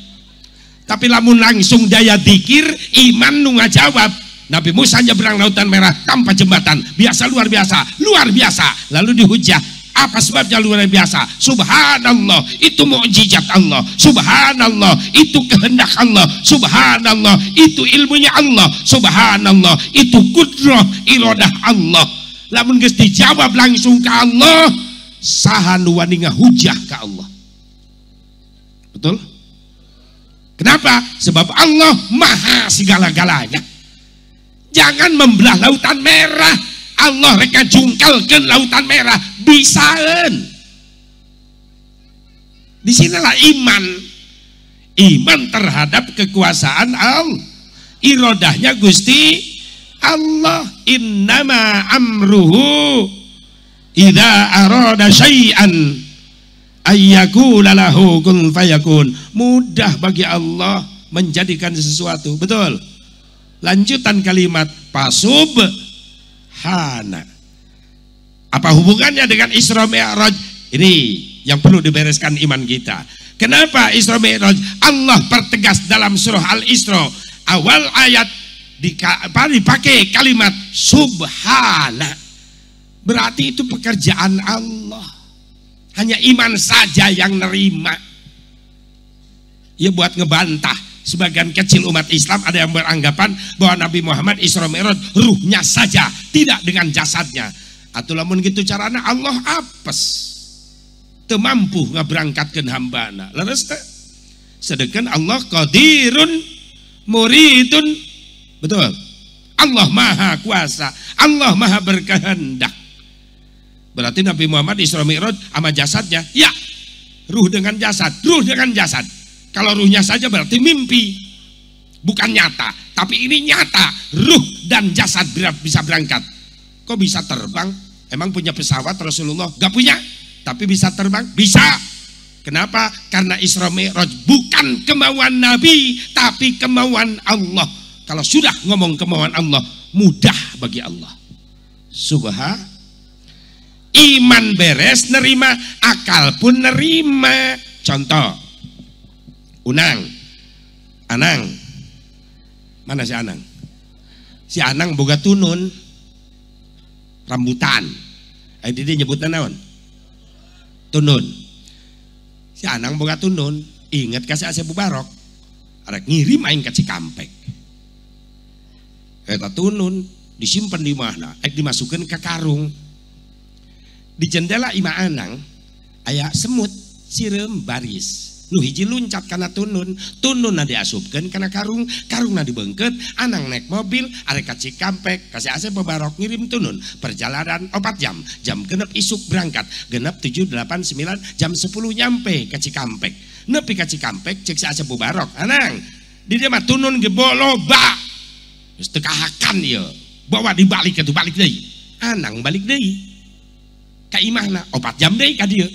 Tapi lamun langsung daya dikir iman nu ngajawab. Nabi Musa nyebrang Lautan Merah tanpa jembatan, biasa luar biasa, luar biasa. Lalu dihujah. Apa sebabnya luar biasa? Subhanallah, itu mukjizat Allah. Subhanallah, itu kehendak Allah. Subhanallah, itu ilmunya Allah. Subhanallah, itu kudrah iradah Allah. Lamun geus dijawab langsung ke Allah, saha nu wani ngahujah ka Allah. Betul? Kenapa? Sebab Allah maha segala-galanya. Jangan membelah Lautan Merah. Allah reka jungkalkeun Lautan Merah, bisaeun. Disinilah iman. Iman terhadap kekuasaan Allah. Irodahnya Gusti Allah. Innama amruhu idza arada syai'an ayyakula lahu kun fayakun. Mudah bagi Allah menjadikan sesuatu. Betul. Lanjutan kalimat pasub hana. Apa hubungannya dengan Isra Mi'raj? Ini yang perlu dibereskan iman kita. Kenapa Isra Mi'raj? Allah pertegas dalam surah Al-Isra awal ayat dipakai kalimat subhana. Berarti itu pekerjaan Allah. Hanya iman saja yang nerima. Ya buat ngebantah sebagian kecil umat Islam ada yang beranggapan bahwa Nabi Muhammad Isra Mi'raj ruhnya saja, tidak dengan jasadnya. Atau lamun gitu carana Allah apes, teu mampu ngaberangkatkeun hambana. Leres teh? Sedangkan Allah qadirun muridun. Betul. Allah maha kuasa, Allah maha berkehendak. Berarti Nabi Muhammad Isra Mi'raj sama jasadnya, ya, ruh dengan jasad, ruh dengan jasad. Kalau ruhnya saja berarti mimpi, bukan nyata. Tapi ini nyata, ruh dan jasad bisa berangkat. Kok bisa terbang? Emang punya pesawat Rasulullah? Gak punya, tapi bisa terbang? Bisa. Kenapa? Karena Isra Mi'raj bukan kemauan Nabi, tapi kemauan Allah. Kalau sudah ngomong kemauan Allah, mudah bagi Allah. Subhanallah. Iman beres nerima, akal pun nerima. Contoh, Unang, Anang, mana si Anang? Si Anang boga tunun, rambutan. Dia nyebutnya naon? Tunun. Si Anang boga tunun, inget kasih Asep Mubarok, arek ngirim aing ka Cikampek. Eta tunun disimpan di mana? Ek dimasukkan ke karung. Di jendela imah Anang aya semut sireum baris. Nu hiji luncat kana tunun, tununna diasupkeun kana karung, karungna dibeungkeut, Anang naik mobil arek ka Cikampek, ka si Asep Mubarok ngirim tunun. Perjalanan 4 jam, jam 6 isuk berangkat, 6, 7, 8, 9, jam 10 nyampe ke Cikampek. Nepi ka Cikampek cek si Asep Mubarok, Anang, di dieu mah tunun ge loba. Geus teu kahakan ieu. Bawa dibalik atuh balik deui. Anang balik deui. Ka imahna 4 jam deui ka dieu.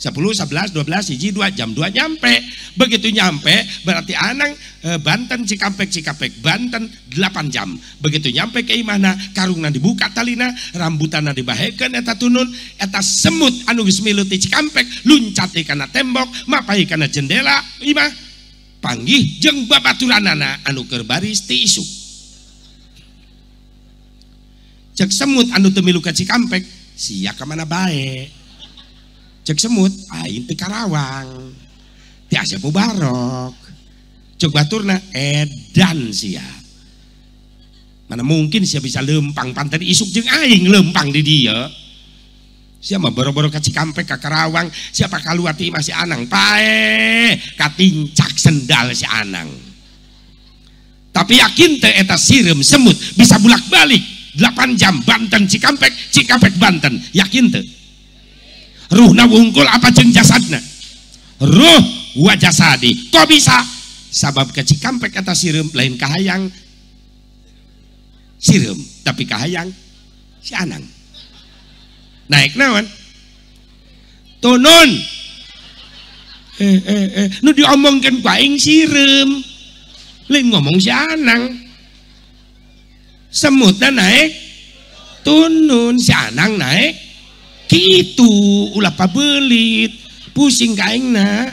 10, 11, 12, 1, 2, jam 2 nyampe. Begitu nyampe berarti Anang Banten Cikampek, Cikampek Banten 8 jam. Begitu nyampe ke imahna, karungna dibuka talina, rambutanna dibahekeun eta tunun, eta semut anu geus milu ti Cikampek luncat kana tembok, mapai kana jendela imah, panggih jeung babaturanana anu keur baris ti isuk. Cek semut anu teu milu ka Cikampek, sia ka mana bae. Cek semut, aing ti Karawang, ti Asep Mubarok. Cek baturna edan sia. Mana mungkin sia bisa lempang pantai isuk jeung aing lempang di dia. Sia mah boro-boro ka Cikampek ka Karawang, siapa kaluar ti imah si Anang, pae katincak sendal si Anang. Tapi yakin teh eta sireum semut bisa bulak-balik 8 jam Banten Cikampek, Cikampek Banten, yakin teh? Ruhna wungkul apa jeung jasadna? Ruh wa jasadi. Kok bisa? Sabab ke Cikampek eta sireum lain kahayang sireum, tapi kahayang si Anang. Naik naon? Tunun. Nu diomongkeun ku aing sireum. Lain ngomong si Anang. Semutna naik tunun, si Anang naik gitu, ulah pabelit, pusing kaingna.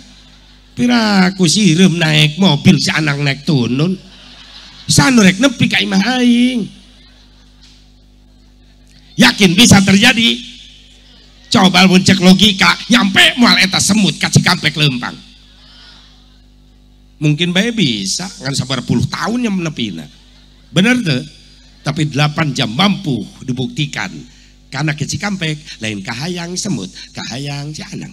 Piraku sireum naik mobil si Anang naik tunun. Sanu rek nepi ka imah aing. Yakin bisa terjadi? Coba mun cek logika, nyampe moal eta semut ka Cikampek lempang. Mungkin bae bisa, ngan sabar puluh tahun yang menepina. Bener teu? Tapi 8 jam mampu dibuktikan. Karena ke Cikampek lain kahayang semut, kahayang si Anang.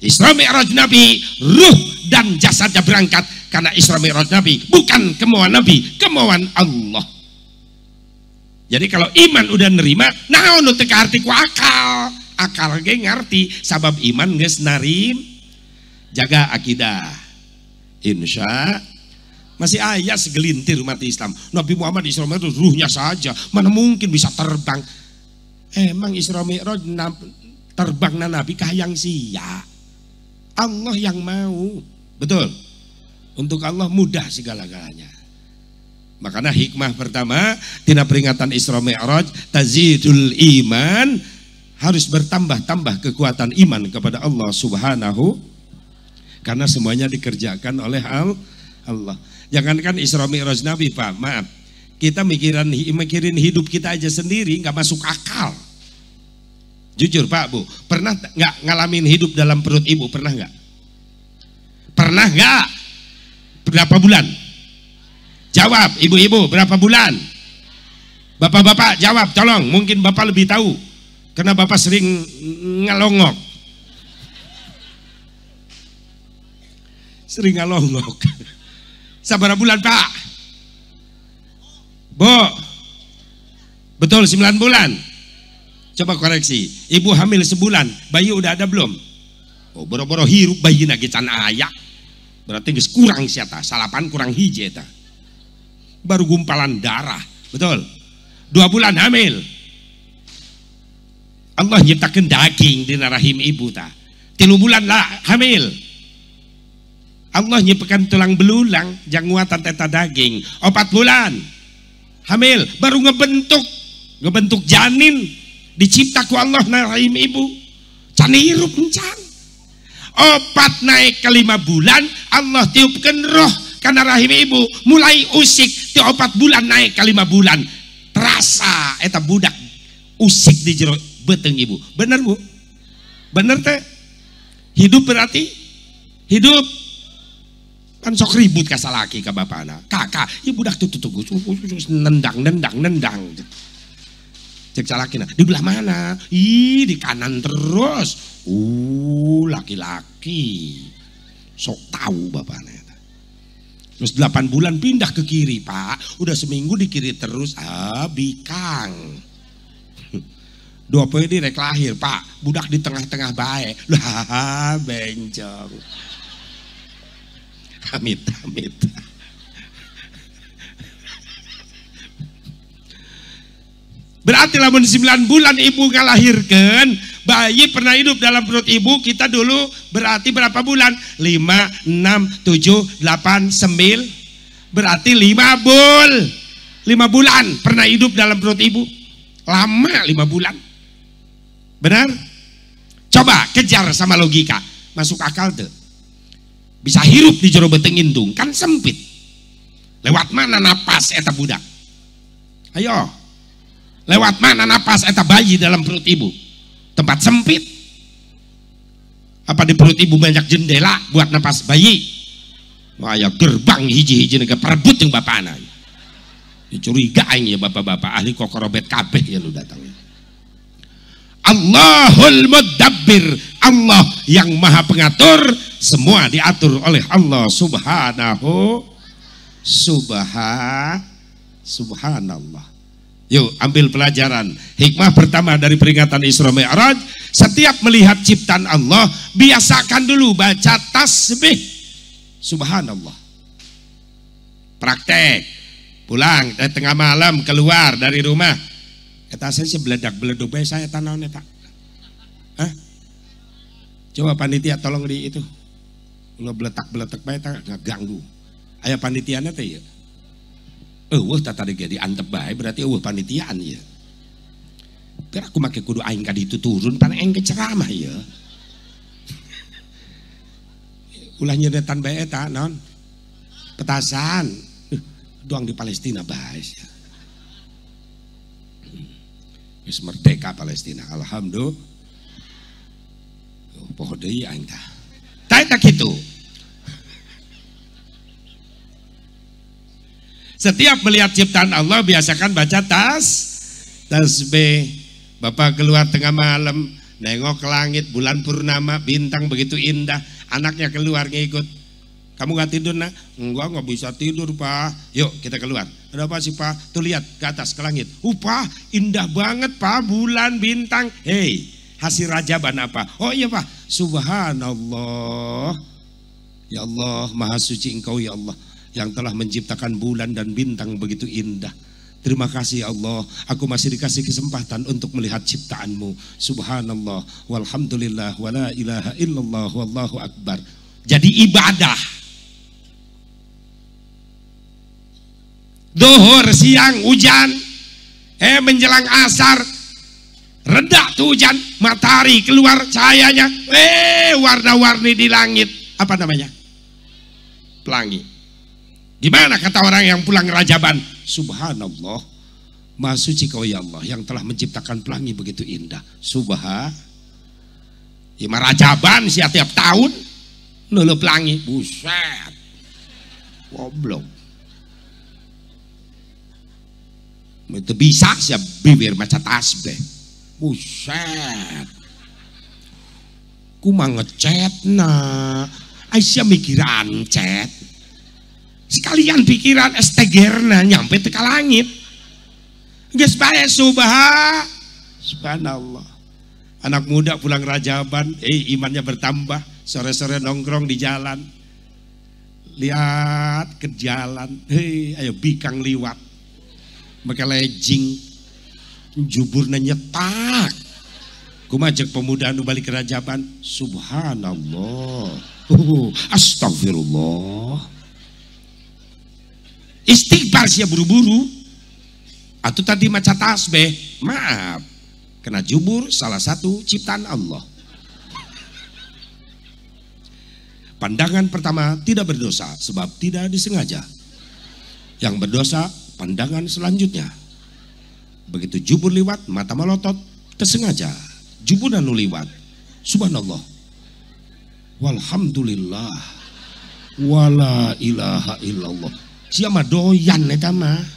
Isra Mi'raj Nabi, ruh dan jasadnya berangkat karena Isra Mi'raj Nabi bukan kemauan Nabi, kemauan Allah. Jadi kalau iman udah nerima, naon nu teu kaarti ku akal. Akal ge ngarti sabab iman geus narim. Jaga akidah. Insya masih ayah segelintir umat Islam. Nabi Muhammad Isra Mi'raj ruhnya saja, mana mungkin bisa terbang. Emang Isra Mi'raj terbang na Nabi kahayang sia. Allah yang mau. Betul. Untuk Allah mudah segala-galanya. Makanya hikmah pertama tina peringatan Isra Mi'raj, tazidul iman, harus bertambah-tambah kekuatan iman kepada Allah Subhanahu, karena semuanya dikerjakan oleh Allah. Jangankan Isra Mi'raj Nabi, Pak, maaf, kita mikirin hidup kita aja sendiri nggak masuk akal. Jujur Pak, Bu, pernah nggak ngalamin hidup dalam perut ibu? Pernah nggak? Pernah nggak? Berapa bulan? Jawab, ibu-ibu, berapa bulan? Bapak-bapak jawab, tolong. Mungkin bapak lebih tahu, karena bapak sering ngelongok. Sering ngelongok. Sabar bulan, Pak? Bu, betul 9 bulan. Coba koreksi. Ibu hamil sebulan, bayi udah ada belum? Oh, boro-boro hirup bayi lagi can aya. Berarti geus kurang siata, salapan kurang hiji eta. Baru gumpalan darah, betul. 2 bulan hamil. Allah nyiptakeun daging di rahim ibu ta. 3 bulan lah hamil. Allah nyiptakan tulang belulang jang nguatan eta daging. 4 bulan hamil baru ngebentuk janin dicipta ku Allah na rahim ibu. Can hirup encan. 4 naik ke 5 bulan Allah tiupkeun roh karena rahim ibu, mulai usik ti 4 bulan naik ke 5 bulan terasa eta budak usik di jero beuteung ibu. Bener Bu? Bener teh? Hidup berarti hidup kan sok ribut ka salaki ka bapana. Kakak, ieu budak tuh tuh nendang nendang nendang. Cek salakina, di belah mana? Ih, di kanan terus. Laki-laki sok tahu bapana. Terus 8 bulan pindah ke kiri, Pak. Udah seminggu di kiri terus, ah, bikang. 2 poe di rek lahir, Pak. Budak di tengah-tengah bae. Lah, bencong. Amit, amit. Berarti lamun 9 bulan ibu ngalahirkeun, Bayi pernah hidup dalam perut ibu kita dulu berarti berapa bulan? 5, 6, 7, 8, 9. Berarti 5 bulan pernah hidup dalam perut ibu. Lama 5 bulan. Benar? Coba kejar sama logika. Masuk akal tuh. Bisa hirup di jero beuteung indung, kan sempit. Lewat mana napas eta budak? Ayo. Lewat mana napas eta bayi dalam perut ibu? Tempat sempit. Apa di perut ibu banyak jendela buat napas bayi? Wah, ya gerbang hiji-hiji nega perebut yang bapana. Ya, curiga aing ya bapak-bapak ahli kokorobet kabeh ya lu datang. Allahul Mudabbir, Allah yang maha pengatur, semua diatur oleh Allah subhanahu subhanallah. Yuk ambil pelajaran. Hikmah pertama dari peringatan Isra Mi'raj, setiap melihat ciptaan Allah, biasakan dulu baca tasbih subhanallah. Praktek. Pulang dari tengah malam keluar dari rumah. Kata saya sih beledak-beleduk bae saya tanaon eta. Hah? Coba panitia tolong di itu. Ulah beletak-beletek bae eta ngaganggu. Aya panitiana teh ieu. Eueuh tah tadi ge diantep bae berarti eueuh panitiaan ieu. Biar aku make kudu aing ka ditu turun pan aing ke ceramah ieu. Ulah nyedetan bae eta naon? Petasan. Doang di Palestina bae sia. Wis merdeka Palestina, alhamdulillah. Poho deui aing tah. Tah eta kitu. Setiap melihat ciptaan Allah biasakan baca tasbih. Bapak keluar tengah malam, nengok ke langit, bulan purnama, bintang begitu indah. Anaknya keluar ngikut. Kamu nggak tidur nak? Enggak, nggak bisa tidur pak. Yuk kita keluar. Ada apa sih pak? Tuh lihat ke atas ke langit. Pak, indah banget pak, bulan bintang. Hei, hasil rajaban apa? Oh iya pak. Subhanallah. Ya Allah, maha suci engkau ya Allah, yang telah menciptakan bulan dan bintang begitu indah. Terima kasih ya Allah, aku masih dikasih kesempatan untuk melihat ciptaanmu. Subhanallah, walhamdulillah, wala ilaha illallah, wallahu akbar. Jadi ibadah. Duhur, siang, hujan, menjelang asar, reda tuh hujan, matahari keluar cahayanya, warna-warni di langit. Apa namanya? Pelangi. Gimana kata orang yang pulang rajaban? Subhanallah, maha suci kau ya Allah yang telah menciptakan pelangi begitu indah. Subhan. Ya rajaban sih tiap tahun lulu pelangi, buset. Goblok. Itu bisa siap bibir maca tasbih. Buset. Ku mah ngecet na. Aisyah mikiran cet. Sekalian pikiran estegerna nyampe teka langit. Geus bae subhanallah. Anak muda pulang rajaban, imannya bertambah, sore-sore nongkrong di jalan. Lihat ke jalan, hei ayo bikang liwat. Make lejing, juburna nyetak. Kumaha jeung pemuda anu balik rajaban, subhanallah. Astagfirullah. Istighfar sia buru-buru. Atau tadi maca tasbih, maaf, kena jubur salah satu ciptaan Allah. Pandangan pertama tidak berdosa sebab tidak disengaja. Yang berdosa pandangan selanjutnya. Begitu jubur liwat, mata melotot, tersengaja. Jubur anu liwat. Subhanallah. Walhamdulillah. Wala ilaha illallah. Siapa doyan eta mah.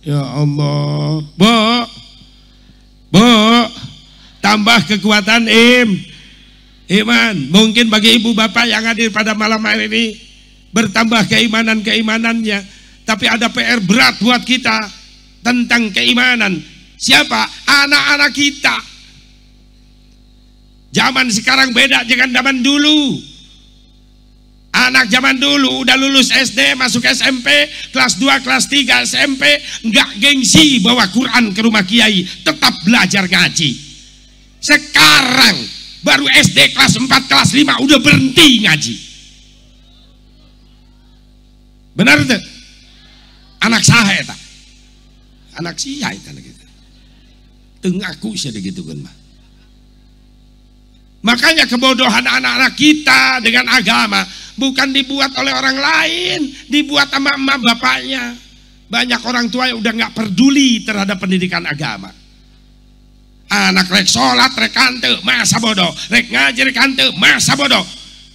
Ya Allah. Bu. Bu, tambah kekuatan iman. Mungkin bagi ibu bapak yang hadir pada malam hari ini bertambah keimanan-keimanannya, tapi ada PR berat buat kita tentang keimanan. Siapa? Anak-anak kita. Zaman sekarang beda dengan zaman dulu. Anak zaman dulu udah lulus SD, masuk SMP, kelas 2, kelas 3 SMP, nggak gengsi bawa Quran ke rumah kiai, tetap belajar ngaji. Sekarang baru SD kelas 4, kelas 5 udah berhenti ngaji. Benar tuh? Anak saha eta? Anak sia eta gitu. Teu ngaku sia digitukeun mah. Makanya kebodohan anak-anak kita dengan agama bukan dibuat oleh orang lain, dibuat sama emak bapaknya. Banyak orang tua yang udah nggak peduli terhadap pendidikan agama. Anak rek sholat rek henteu, masa bodoh, rek ngaji rek henteu, masa bodoh.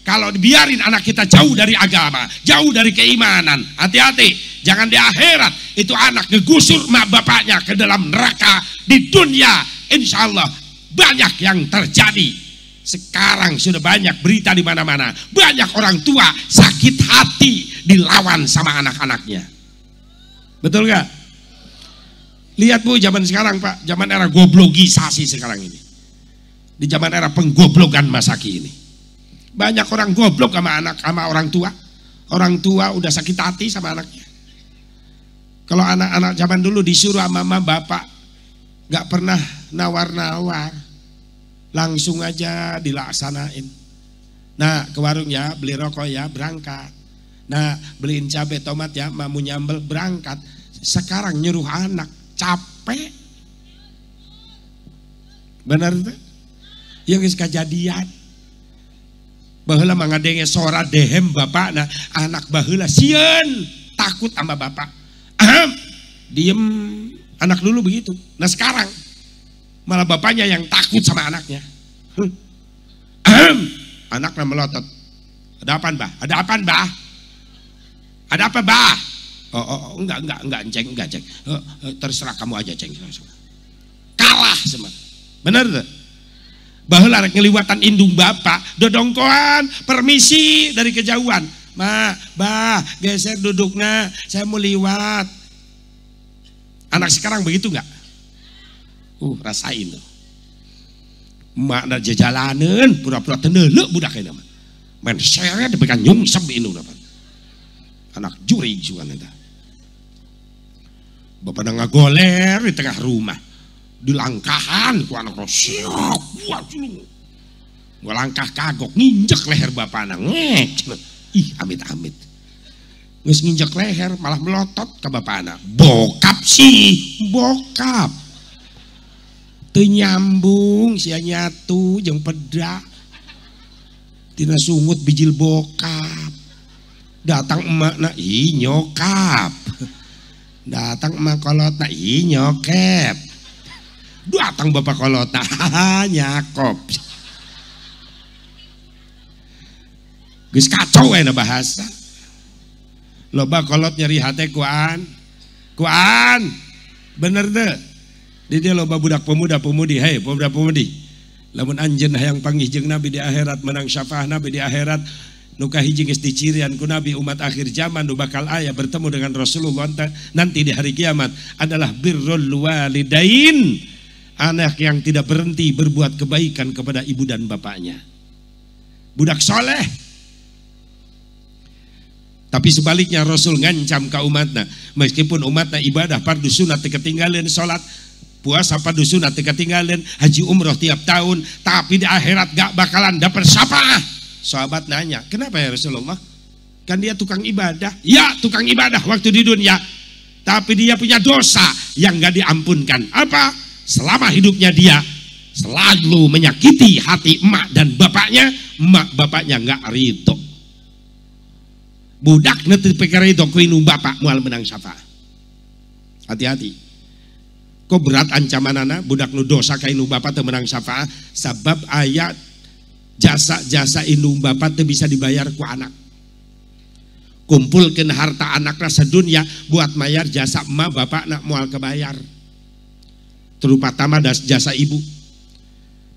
Kalau dibiarin anak kita jauh dari agama, jauh dari keimanan, hati-hati, jangan di akhirat itu anak ngegusur mak bapaknya ke dalam neraka. Di dunia insya Allah banyak yang terjadi. Sekarang sudah banyak berita di mana-mana, banyak orang tua sakit hati dilawan sama anak-anaknya. Betul gak? Lihat Bu, zaman sekarang Pak, zaman era goblogisasi sekarang ini. Di zaman era penggoblogan masa kini. Banyak orang goblok sama anak, sama orang tua. Orang tua udah sakit hati sama anaknya. Kalau anak-anak zaman dulu disuruh sama mama bapak, gak pernah nawar-nawar, langsung aja dilaksanain. Nah, ke warung ya, beli rokok ya, berangkat. Nah, beliin cabai tomat ya, mamu nyambel, berangkat. Sekarang nyuruh anak, capek. Benar tuh? Yang kejadian. Baheula mah ngadenge sora dehem bapakna, anak baheula sieun, takut sama bapak. Ahem, diem. Anak dulu begitu. Nah sekarang malah bapaknya yang takut sama anaknya. Ahem, anaknya melotot. Ada apaan, Bah? Ada apaan, Bah? Ada apa, Bah? Oh, enggak, Ceng, enggak, Ceng. Terserah kamu aja, Ceng. Kalah semua. Bener tuh? Baheula rek ngeliwatan indung bapak, dodongkoan, permisi dari kejauhan. Ma, bah, geser duduknya, saya mau liwat. Anak sekarang begitu enggak? Rasain tuh. Mak na jajalaneun, pura-pura teu neuleuh budak eta mah. Main seret dipegang nyungsep indung dapat. Anak jurig sugan eta. Bapakna ngagoler di tengah rumah. Dilangkahan ku anak siok, buat julung. Ngalangkah kagok nginjek leher bapakna ngek. Ih, amit-amit. Geus nginjek leher malah melotot ke bapakna. Bokap sih, bokap. Teu nyambung sia nyatu jeung peda. Tina sungut bijil bokap. Datang emakna, ih nyokap. Datang emak kolotna, ih nyokep. Datang bapak kolotna, nyakop. Geus kacau we bahasa. Loba kolot nyeri hate kuan. Kuan. Bener teu? Di dia loba budak pemuda-pemudi, hei pemuda-pemudi. Lamun anjeun hayang panggih jeung Nabi di akhirat, menang syafaat Nabi di akhirat, nu kahiji geus dicirian ku Nabi umat akhir zaman nu bakal aya bertemu dengan Rasulullah nanti di hari kiamat adalah birrul walidain. Anak yang tidak berhenti berbuat kebaikan kepada ibu dan bapaknya. Budak soleh. Tapi sebaliknya Rasul ngancam ka umatna, meskipun umatna ibadah fardu sunat ketinggalan salat, puasa fardu sunat ketinggalan, haji umroh tiap tahun, tapi di akhirat gak bakalan dapat syafaat. Sahabat nanya, kenapa ya Rasulullah? Kan dia tukang ibadah. Ya, tukang ibadah waktu di dunia. Tapi dia punya dosa yang gak diampunkan. Apa? Selama hidupnya dia selalu menyakiti hati emak dan bapaknya, emak bapaknya gak ridho. Budak nanti pikir ridho ku indung bapak moal menang syafaat. Hati-hati. Kok berat ancamanana budak nu dosa ka indung bapak teu menang syafaat, sabab ayat jasa-jasa indung bapak teu bisa dibayar ku anak. Kumpulkeun harta anakna sedunia buat mayar jasa emak bapak nak moal kebayar. Terutama jasa ibu.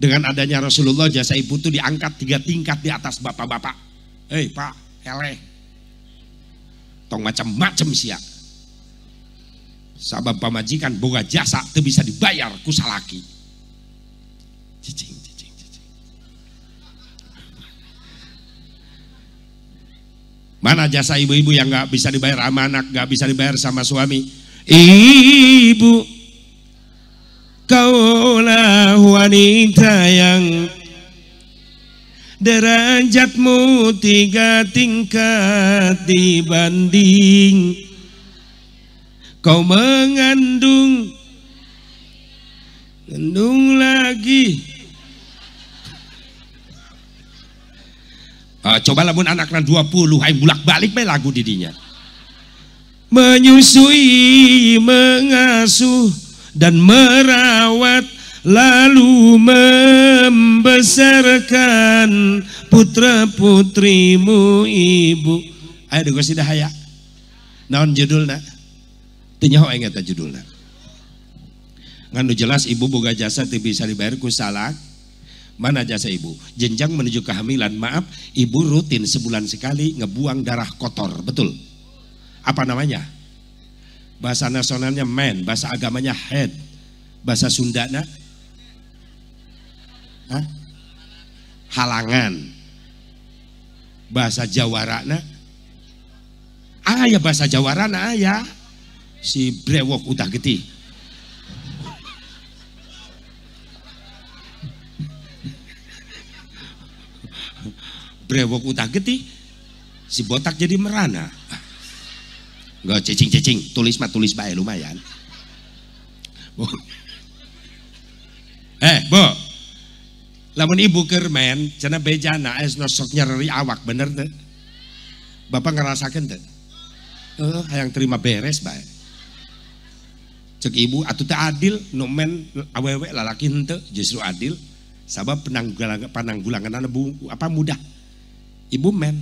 Dengan adanya Rasulullah jasa ibu itu diangkat 3 tingkat di atas bapak-bapak. Hei Pak, eleh. Tong macam-macam sia. Sabab pamajikan boga jasa teu bisa dibayar ku salaki. Cicing, cicing, cicing. Mana jasa ibu-ibu yang nggak bisa dibayar sama anak, nggak bisa dibayar sama suami? Ibu, kaulah wanita yang derajatmu 3 tingkat dibanding kau mengandung, mengandung lagi. Coba lamun anaknya 20, aing bulak-balik bae lagu didinya. Menyusui, mengasuh dan merawat, lalu membesarkan putra putrimu ibu. Ayo deui sida haya. Naon judulna? Teu nyaho aing eta judulna. Ngan nu jelas ibu boga jasa teu bisa dibayar ku salak. Mana jasa ibu? Jenjang menuju kehamilan, maaf, ibu rutin sebulan sekali ngebuang darah kotor, betul? Apa namanya? Bahasa nasionalnya men, bahasa agamanya head, bahasa Sundana? Hah? Halangan. Bahasa Jawarana? Ah ya bahasa Jawarana ya. Si brewok udah getih. Brewok utah getih, si botak jadi merana. Enggak cicing-cicing, tulis mah tulis bae lumayan. Bu. Bu. Lamun ibu keur men, cenah bejana esno sok nyeri awak bener teu? Bapak ngerasakeun teu? Hayang terima beres bae. Cek ibu atuh teu adil nu men awewe lalaki henteu, justru adil sabab penanggulangan apa mudah. Ibu men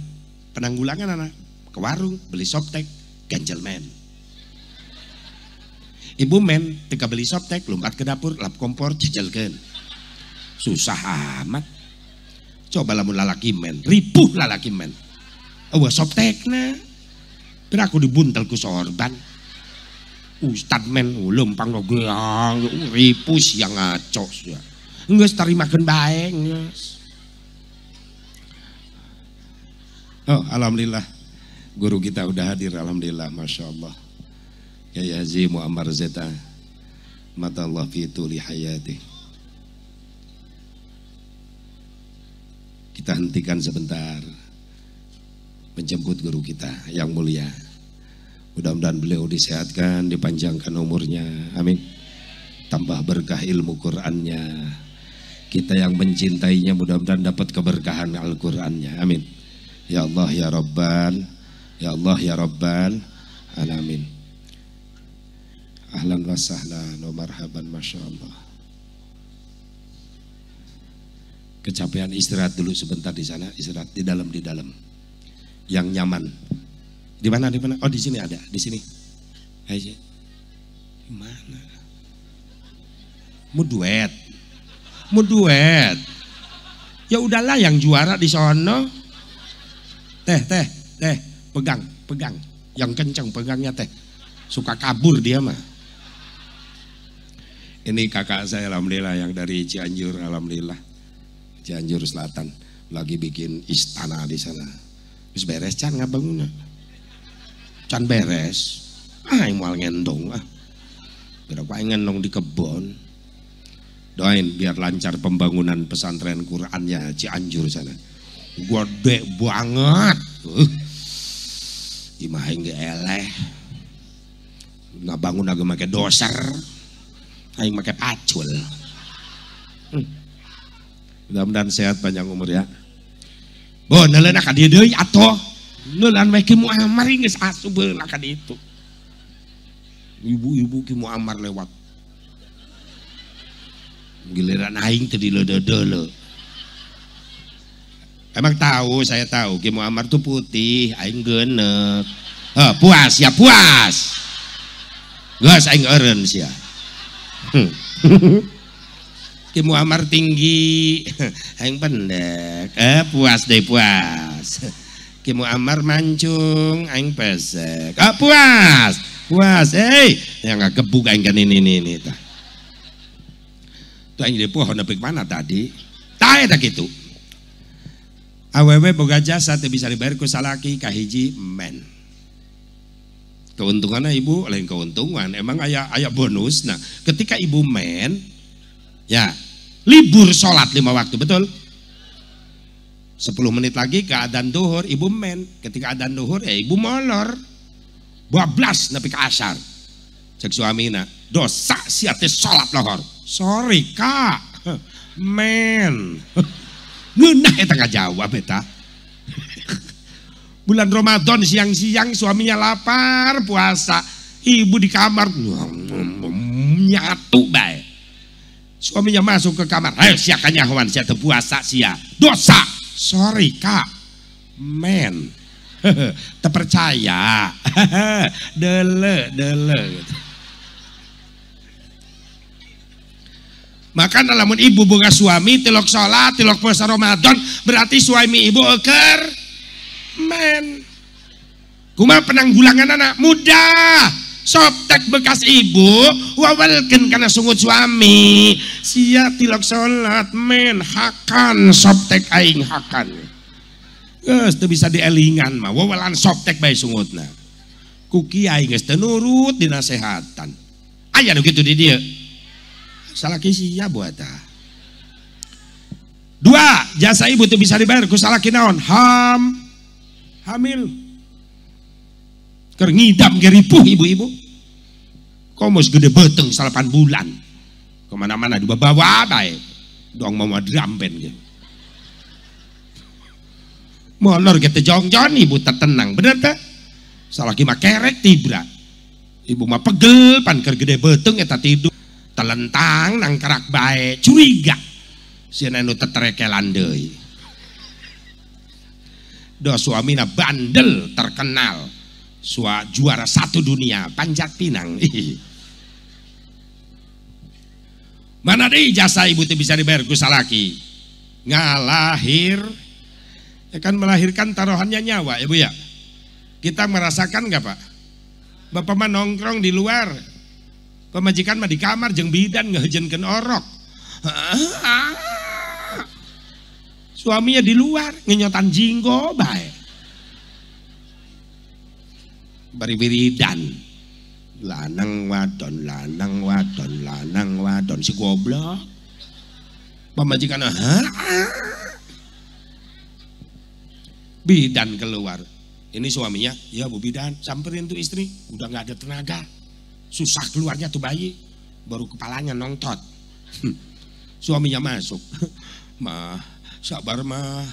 penanggulangan anak ke warung beli softtek ganjel men. Ibu men teka beli softtek lompat ke dapur lap kompor jejelkeun. Susah amat. Coba lamun lalaki men, ripuh lalaki men. Eueuh softtekna. Pira aku dibuntel ku sorban. Ustad men lempang geang ripuh siang ngaco sia. Geus tarimakeun bae geus. Oh, alhamdulillah guru kita udah hadir, alhamdulillah, masya Allah. Kiai Haji Muammar Zeta, mata Allah fi tuli hayati. Kita hentikan sebentar menjemput guru kita yang mulia. Mudah-mudahan beliau disehatkan, dipanjangkan umurnya, amin. Tambah berkah ilmu Qur'annya. Kita yang mencintainya mudah-mudahan dapat keberkahan Al-Qur'annya, amin. Ya Allah ya Rabbal, ya Allah ya Rabbal alamin. Ahlan wa sahlan wa marhaban, masya Allah. Kecapean istirahat dulu sebentar di sana, istirahat di dalam, di dalam. Yang nyaman. Di mana, di mana? Oh di sini ada, di sini. Ayo. Di mana? Mau duet. Mau duet. Ya udahlah yang juara di sono. Teh, teh, teh, pegang, pegang. Yang kencang pegangnya teh. Suka kabur dia mah. Ini kakak saya alhamdulillah yang dari Cianjur, alhamdulillah. Cianjur Selatan lagi bikin istana di sana. Wis beres can ngabangunna. Can beres. Ah, aing moal ngendong ah. Biar aku aing ngendong di kebon. Doain biar lancar pembangunan pesantren Qur'annya Cianjur sana. Gede banget. Imah aing ge eleh. Ngabangun agak make doser. Aing make pacul. Mudah-mudahan sehat panjang umur ya. Bo neuleuna ka dieu deui atuh. Neuleun we Ki Muammar geus asup beula ka ditu. Ibu-ibu Ki Muammar lewat. Giliran aing teu dileudeudeuleut. Emang tahu, saya tahu Ki Muammar tuh putih, aing geuneuk. Puas ya, puas. Geus aing eureun sia. Ki Muammar tinggi, aing pendek. Puas deh, puas. Ki Muammar mancung, aing pesek. Puas, puas. Yang ngagebug aing kan ini tah. Tuh aing di pohon nepi mana tadi? Tah eta kitu. Awewe boga jasa teu bisa dibayar ku salaki kahiji men. Keuntungannya ibu lain keuntungan, emang aya bonus. Nah, ketika ibu men ya libur sholat 5 waktu, betul? 10 menit lagi ke adzan duhur ibu men. Ketika adzan duhur ya ibu molor. 12 nepi ka asar. Cek suamina, dosa sia teh sholat lohor. Sorry kak, men. Ngeunah eta ngajawab eta. Bulan Ramadan siang-siang suaminya lapar puasa, ibu di kamar nyatu bae. Suaminya masuk ke kamar, ayo sia kanyahoan sia teu puasa sia, dosa. Sorry kak, men. Terpercaya. Dele dele gitu. Maka lamun ibu boga suami tilok sholat, tilok puasa Ramadan, berarti suami ibu eker men. Kumaha penanggulangan anak mudah. Softtek bekas ibu wawalkeun kana sungut suami. Sia tilok sholat men, hakan softtek aing hakan. Geus teu bisa dielingan mah, wawalan softtek bae sungutna. Ku kiai geus teu nurut dinasehatan. Aya nu kitu di dieu. Salaki sia buat. Dua, jasa ibu teu bisa dibayar ku salaki naon? Hamil. Keur ngidam ge ripuh ibu-ibu. Komos gede beuteung 8 bulan. Kemana-mana dibawa bae. Dong mau drum band ge. Molor ge teu jongjon ibu tertenang, bener teh? Salaki mah kerek tibra. Ibu mah pegel pan keur gede beuteung eta tidur. Telentang nangkerak bae, curiga. Sieun anu teterekelan deui. Doh suamina bandel terkenal. Juara 1 dunia panjat pinang. Mana deui jasa ibu teu bisa dibayar ku salaki? Ngalahir. Ya kan melahirkan taruhannya nyawa ya Bu ya. Kita merasakan enggak Pak? Bapak mah nongkrong di luar. Pemajikan mah di kamar jeung bidan ngehejenkeun orok. Suaminya di luar ngenyotan jinggo bae. Bari wiridan. Lanang wadon, lanang wadon, lanang wadon si goblok. Pemajikan bidan keluar. Ini suaminya, ya Bu bidan, samperin tuh istri, udah nggak ada tenaga. Susah keluarnya tuh bayi, baru kepalanya nongtot. Suaminya masuk, mah sabar mah,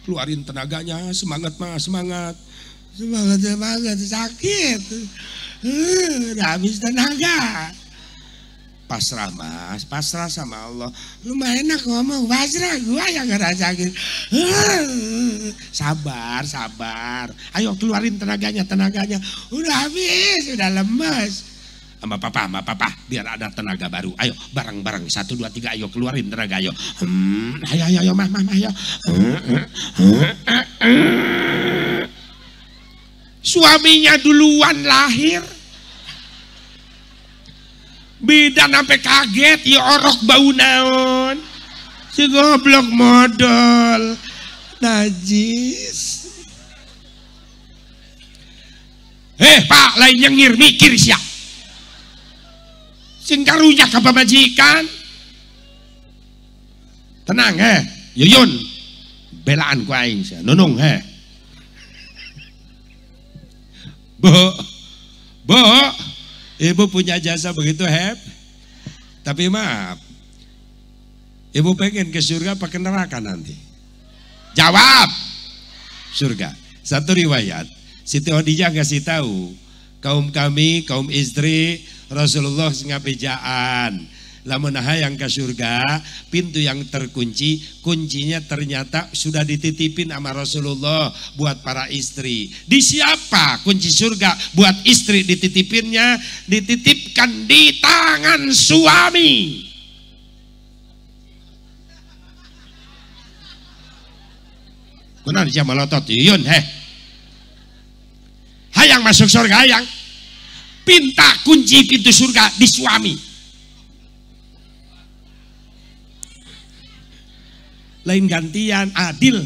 keluarin tenaganya, semangat mah, semangat, semangat semangat, sakit, udah habis tenaga. Pasrah mas, pasrah sama Allah. Lu mah enak ngomong pasrah, gua yang ngerasain. Sabar, sabar. Ayo keluarin tenaganya, tenaganya. Udah habis, udah lemes. Sama papa, biar ada tenaga baru. Ayo bareng-bareng 1 2 3 ayo keluarin tenaga ayo. Ayo ayo ayo mah mah ayo. Suaminya duluan lahir. Bidan sampai kaget, ya orok bau naon. Si goblok modal. Najis. Pak, lain nyengir mikir sia. Sing karunya ka pamajikan. Tenang Yuyun. Belaan ku aing sia. Nunung Bu. Bu, ibu punya jasa begitu heb. Tapi maaf, ibu pengen ke surga apa ke neraka nanti? Jawab, surga. Satu riwayat, Siti Khadijah ngasih tahu, kaum kami, kaum istri Rasulullah ngabejaan. Lamun hayang ke surga, pintu yang terkunci, kuncinya ternyata sudah dititipin sama Rasulullah buat para istri. Di siapa kunci surga buat istri dititipinnya? Dititipkan di tangan suami. Kunaon sia malotot yun heh. Hayang masuk surga hayang. Pinta kunci pintu surga di suami. Lain gantian, adil.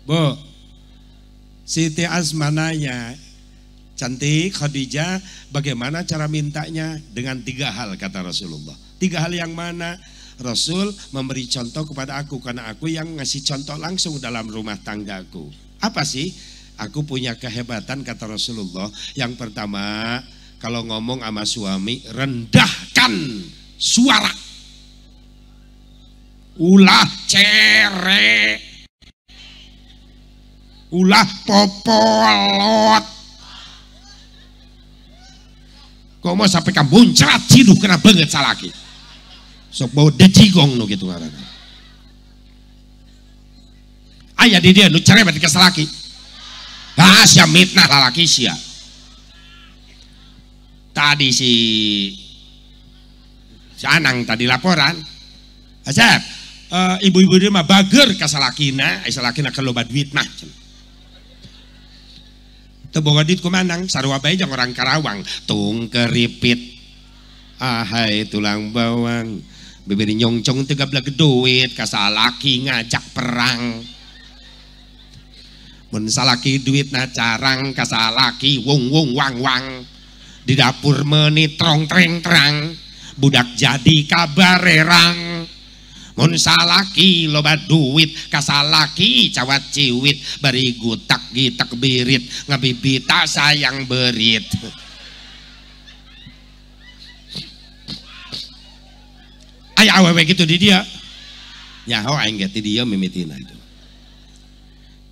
Bu, Siti Asma nanya, cantik Khadijah, bagaimana cara mintanya? Dengan 3 hal kata Rasulullah. 3 hal yang mana? Rasul memberi contoh kepada aku karena aku yang ngasih contoh langsung dalam rumah tanggaku. Apa sih? Aku punya kehebatan kata Rasulullah. Yang pertama, kalau ngomong sama suami rendahkan suara. Ulah cere. Ulah popolot. Kok mau sampai kamuncrat ciduh kena banget salaki. Sok bau decigong nu gitu ngaranna. Aya di dia nu cerewet ke salaki. Ah sia mitnah lalaki sia. Tadi si Anang tadi laporan. Asep, ibu-ibu dia mah bager ka salakina, ai salakina keur loba duit mah. Teu boga duit kumanang, sarua bae jeung orang Karawang, tung keripit. Ahai tulang bawang, bibir nyongcong teu gableg duit ka salaki ngajak perang. Mun salaki duitna carang ka salaki wung wung wang wang. Di dapur meuni trong treng terang, budak jadi kabarerang. Mun salaki loba duit kasalaki cawat ciwit bari gutak gitak birit ngabibita sayang berit. Aya awewe gitu di dia. Nyaho aing ge ti dia mimitina itu.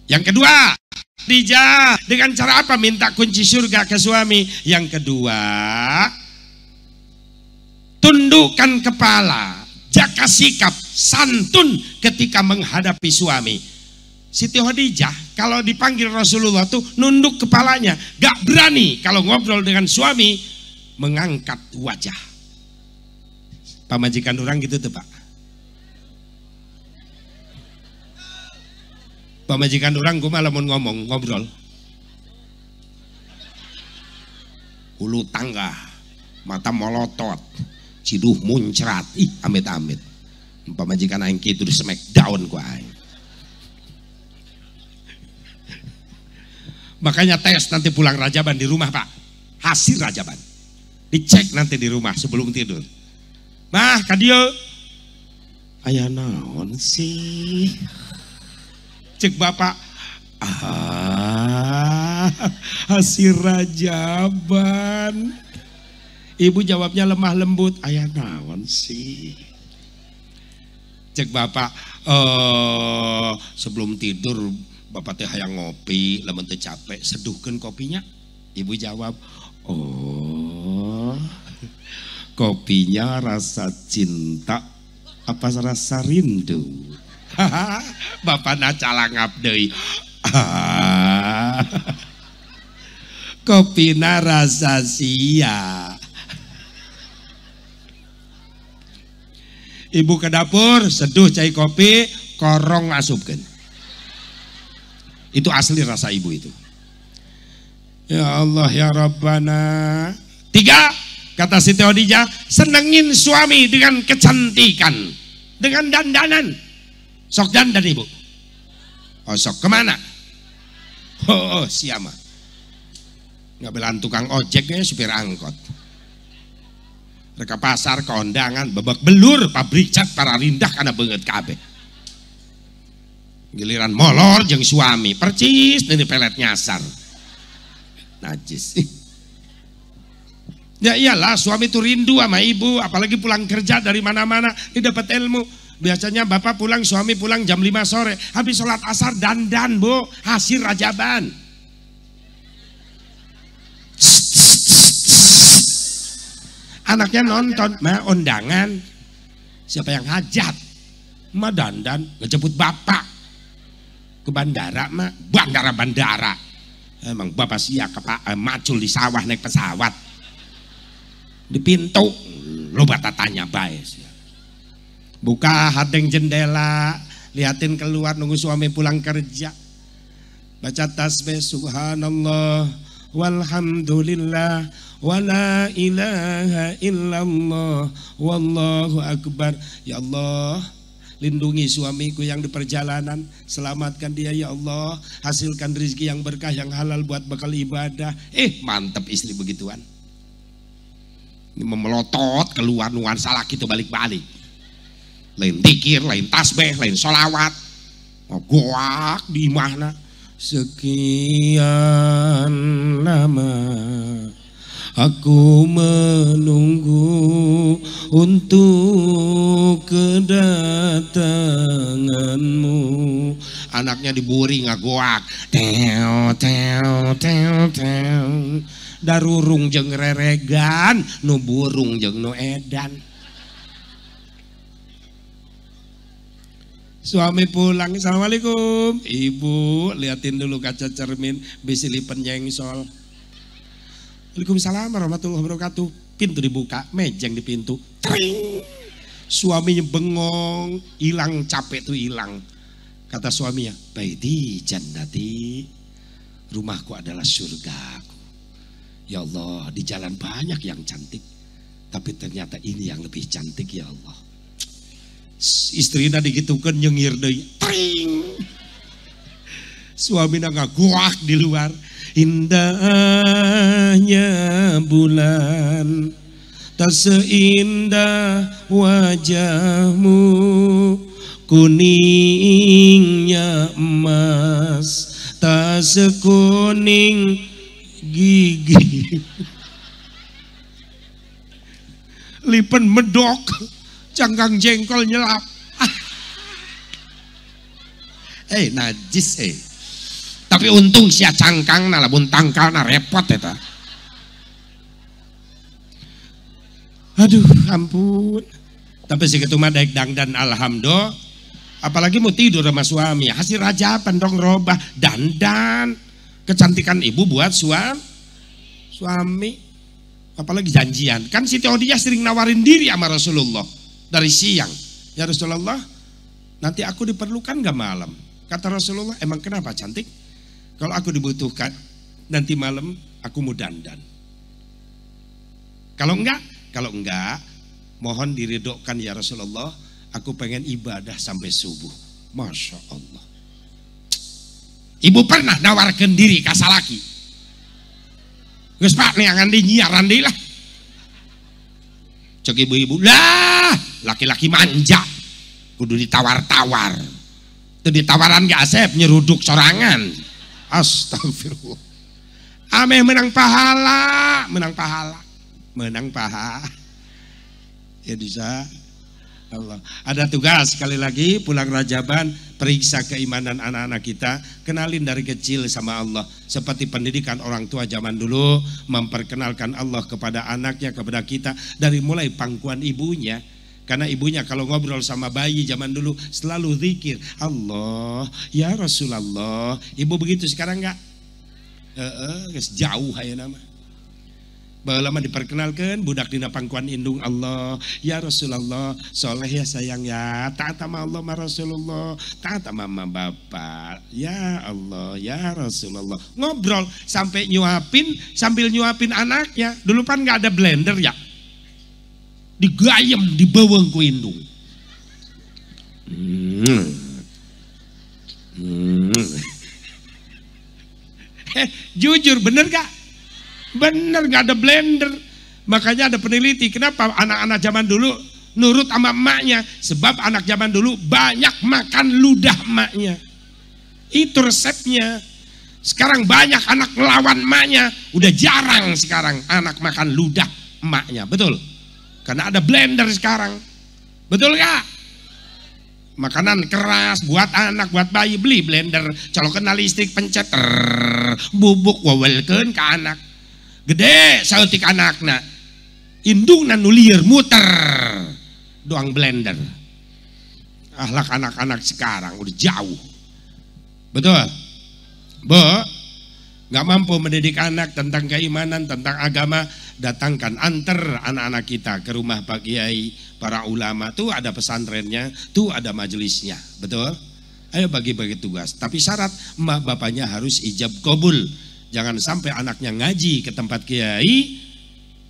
Yang kedua, Khadijah dengan cara apa minta kunci surga ke suami? Yang kedua, tundukkan kepala, jaga sikap santun ketika menghadapi suami. Siti Khadijah kalau dipanggil Rasulullah tuh nunduk kepalanya, gak berani kalau ngobrol dengan suami mengangkat wajah. Pamajikan orang gitu tuh Pak. Pamajikan orang gue malah mau ngomong ngobrol. Hulu tangga, mata molotot, ciduh muncrat, ih amit-amit. Pamajikan aing kitu di smackdown ku aing. Makanya tes nanti pulang rajaban di rumah Pak. Hasil rajaban. Dicek nanti di rumah sebelum tidur. Mah ka dieu. Aya naon sih? Cek bapak, ah, hasil rajaban. Ibu jawabnya lemah lembut, ayah naon sih. Cek bapak, sebelum tidur bapak teh hayang ngopi, lamun teu capek, seduhkeun kopinya. Ibu jawab, oh, kopinya rasa cinta apa rasa rindu? Bapak na calangap deui. Kopina rasa sia. Ibu ke dapur, seduh cai kopi, korong asupkeun. Itu asli rasa ibu itu. Ya Allah ya Rabbana. 3, kata Siti Khadijah, senengin suami dengan kecantikan, dengan dandanan. Sok dandan ibu. Oh sok kemana? Oh, oh siapa? Nggak belan tukang ojeknya, supir angkot. Reka pasar, kondangan, babak belur, pabrik cat, para rindah karena banget kabeh. Giliran molor jeung suami, percis ini pelet nyasar. Najis. Ya iyalah, suami itu rindu sama ibu, apalagi pulang kerja dari mana-mana, dia dapat ilmu. Biasanya bapak pulang, suami pulang jam 5 sore, habis sholat asar dandan bu, hasil rajaban. Anaknya nonton, ma undangan, siapa yang hajat, ma dandan, ngejemput bapak ke bandara, ma bandara-bandara. Emang bapak sia macul di sawah naik pesawat, di pintu, lo tanya bae. Buka hadeng jendela, liatin keluar nunggu suami pulang kerja. Baca tasbih subhanallah walhamdulillah wala ilaha illallah wallahu akbar. Ya Allah, Lindungi suamiku yang di perjalanan, selamatkan dia ya Allah, hasilkan rezeki yang berkah yang halal buat bekal ibadah. Mantep istri begituan. Ini memelotot keluar nuansa laki tuh balik-balik. Lain dikir, lain tasbih, lain sholawat. Goak di imahna. Sekian lama aku menunggu untuk kedatanganmu. Anaknya diburi ngagoak. Teo teo teo teo. Darurung jeung reregan, nu burung jeung nu edan. Suami pulang, assalamualaikum. Ibu, liatin dulu kaca cermin, bisi lipen nyengsol. Waalaikumsalam warahmatullahi wabarakatuh. Pintu dibuka, mejeng di pintu. Tring. Suaminya bengong, hilang capek tuh hilang. Kata suaminya, baiti jannati, rumahku adalah surgaku. Ya Allah, di jalan banyak yang cantik, tapi ternyata ini yang lebih cantik ya Allah. Istrinya digitukan nyengir deui. Tring. Suaminya ngagoak di luar. Indahnya bulan tak seindah wajahmu, kuningnya emas tak sekuning gigi. Lipen medok, cangkang jengkol nyelap. Najis Tapi untung sia cangkang na lamun tangkalna repot eta. Aduh, ampun. Tapi segitu mah daek dangdan alhamdulillah. Apalagi mau tidur sama suami, hasil rajaban dong robah dandan. Kecantikan ibu buat suami. Apalagi janjian. Kan Siti Khadijah sering nawarin diri sama Rasulullah dari siang. Ya Rasulullah, nanti aku diperlukan gak malam? Kata Rasulullah, emang kenapa cantik? Kalau aku dibutuhkan, nanti malam aku mau dandan. Kalau enggak, mohon diridhokan ya Rasulullah, aku pengen ibadah sampai subuh. Masya Allah. Ibu pernah nawarkan diri ka salaki? Geus pak neangan deui nyiaran deui lah. Cek ibu-ibu, lah laki-laki manja, kudu ditawar-tawar. Teu ditawaran ge asep nyeruduk sorangan. Astagfirullah. Ameh menang pahala, menang pahala, menang pahala. Ya bisa. Allah. Ada tugas sekali lagi pulang Rajaban, periksa keimanan anak-anak kita, kenalin dari kecil sama Allah. Seperti pendidikan orang tua zaman dulu, memperkenalkan Allah kepada anaknya, kepada kita dari mulai pangkuan ibunya. Karena ibunya kalau ngobrol sama bayi zaman dulu selalu zikir Allah, ya Rasulullah. Ibu begitu sekarang enggak? Jauh aya nama. Baheula mah diperkenalkan budak dina pangkuan indung Allah, ya Rasulullah, soleh ya sayang ya, taat sama Allah ma Rasulullah, taat sama mama bapak, ya Allah, ya Rasulullah. Ngobrol sampai nyuapin, sambil nyuapin anaknya. Dulu kan nggak ada blender ya, digayem dibawang ku indung. Jujur bener gak? Bener, gak ada blender. Makanya ada peneliti, kenapa anak-anak zaman dulu nurut sama emaknya? Sebab anak zaman dulu banyak makan ludah emaknya. Itu resepnya. Sekarang banyak anak ngelawan emaknya. Udah jarang sekarang anak makan ludah emaknya. Betul? Karena ada blender sekarang. Betul gak? Makanan keras buat anak, buat bayi, beli blender. Colokan listrik, pencet, bubuk wawelkeun ke anak. Gede saeutik anakna, indungna nu lieur muter doang blender. Akhlak anak-anak sekarang udah jauh. Betul? Bu, nggak mampu mendidik anak tentang keimanan, tentang agama, datangkan, antar anak-anak kita ke rumah Pak Kiai, para ulama. Tuh ada pesantrennya, tuh ada majelisnya. Betul? Ayo bagi-bagi tugas. Tapi syarat emak bapaknya harus ijab kabul. Jangan sampai anaknya ngaji ke tempat kiai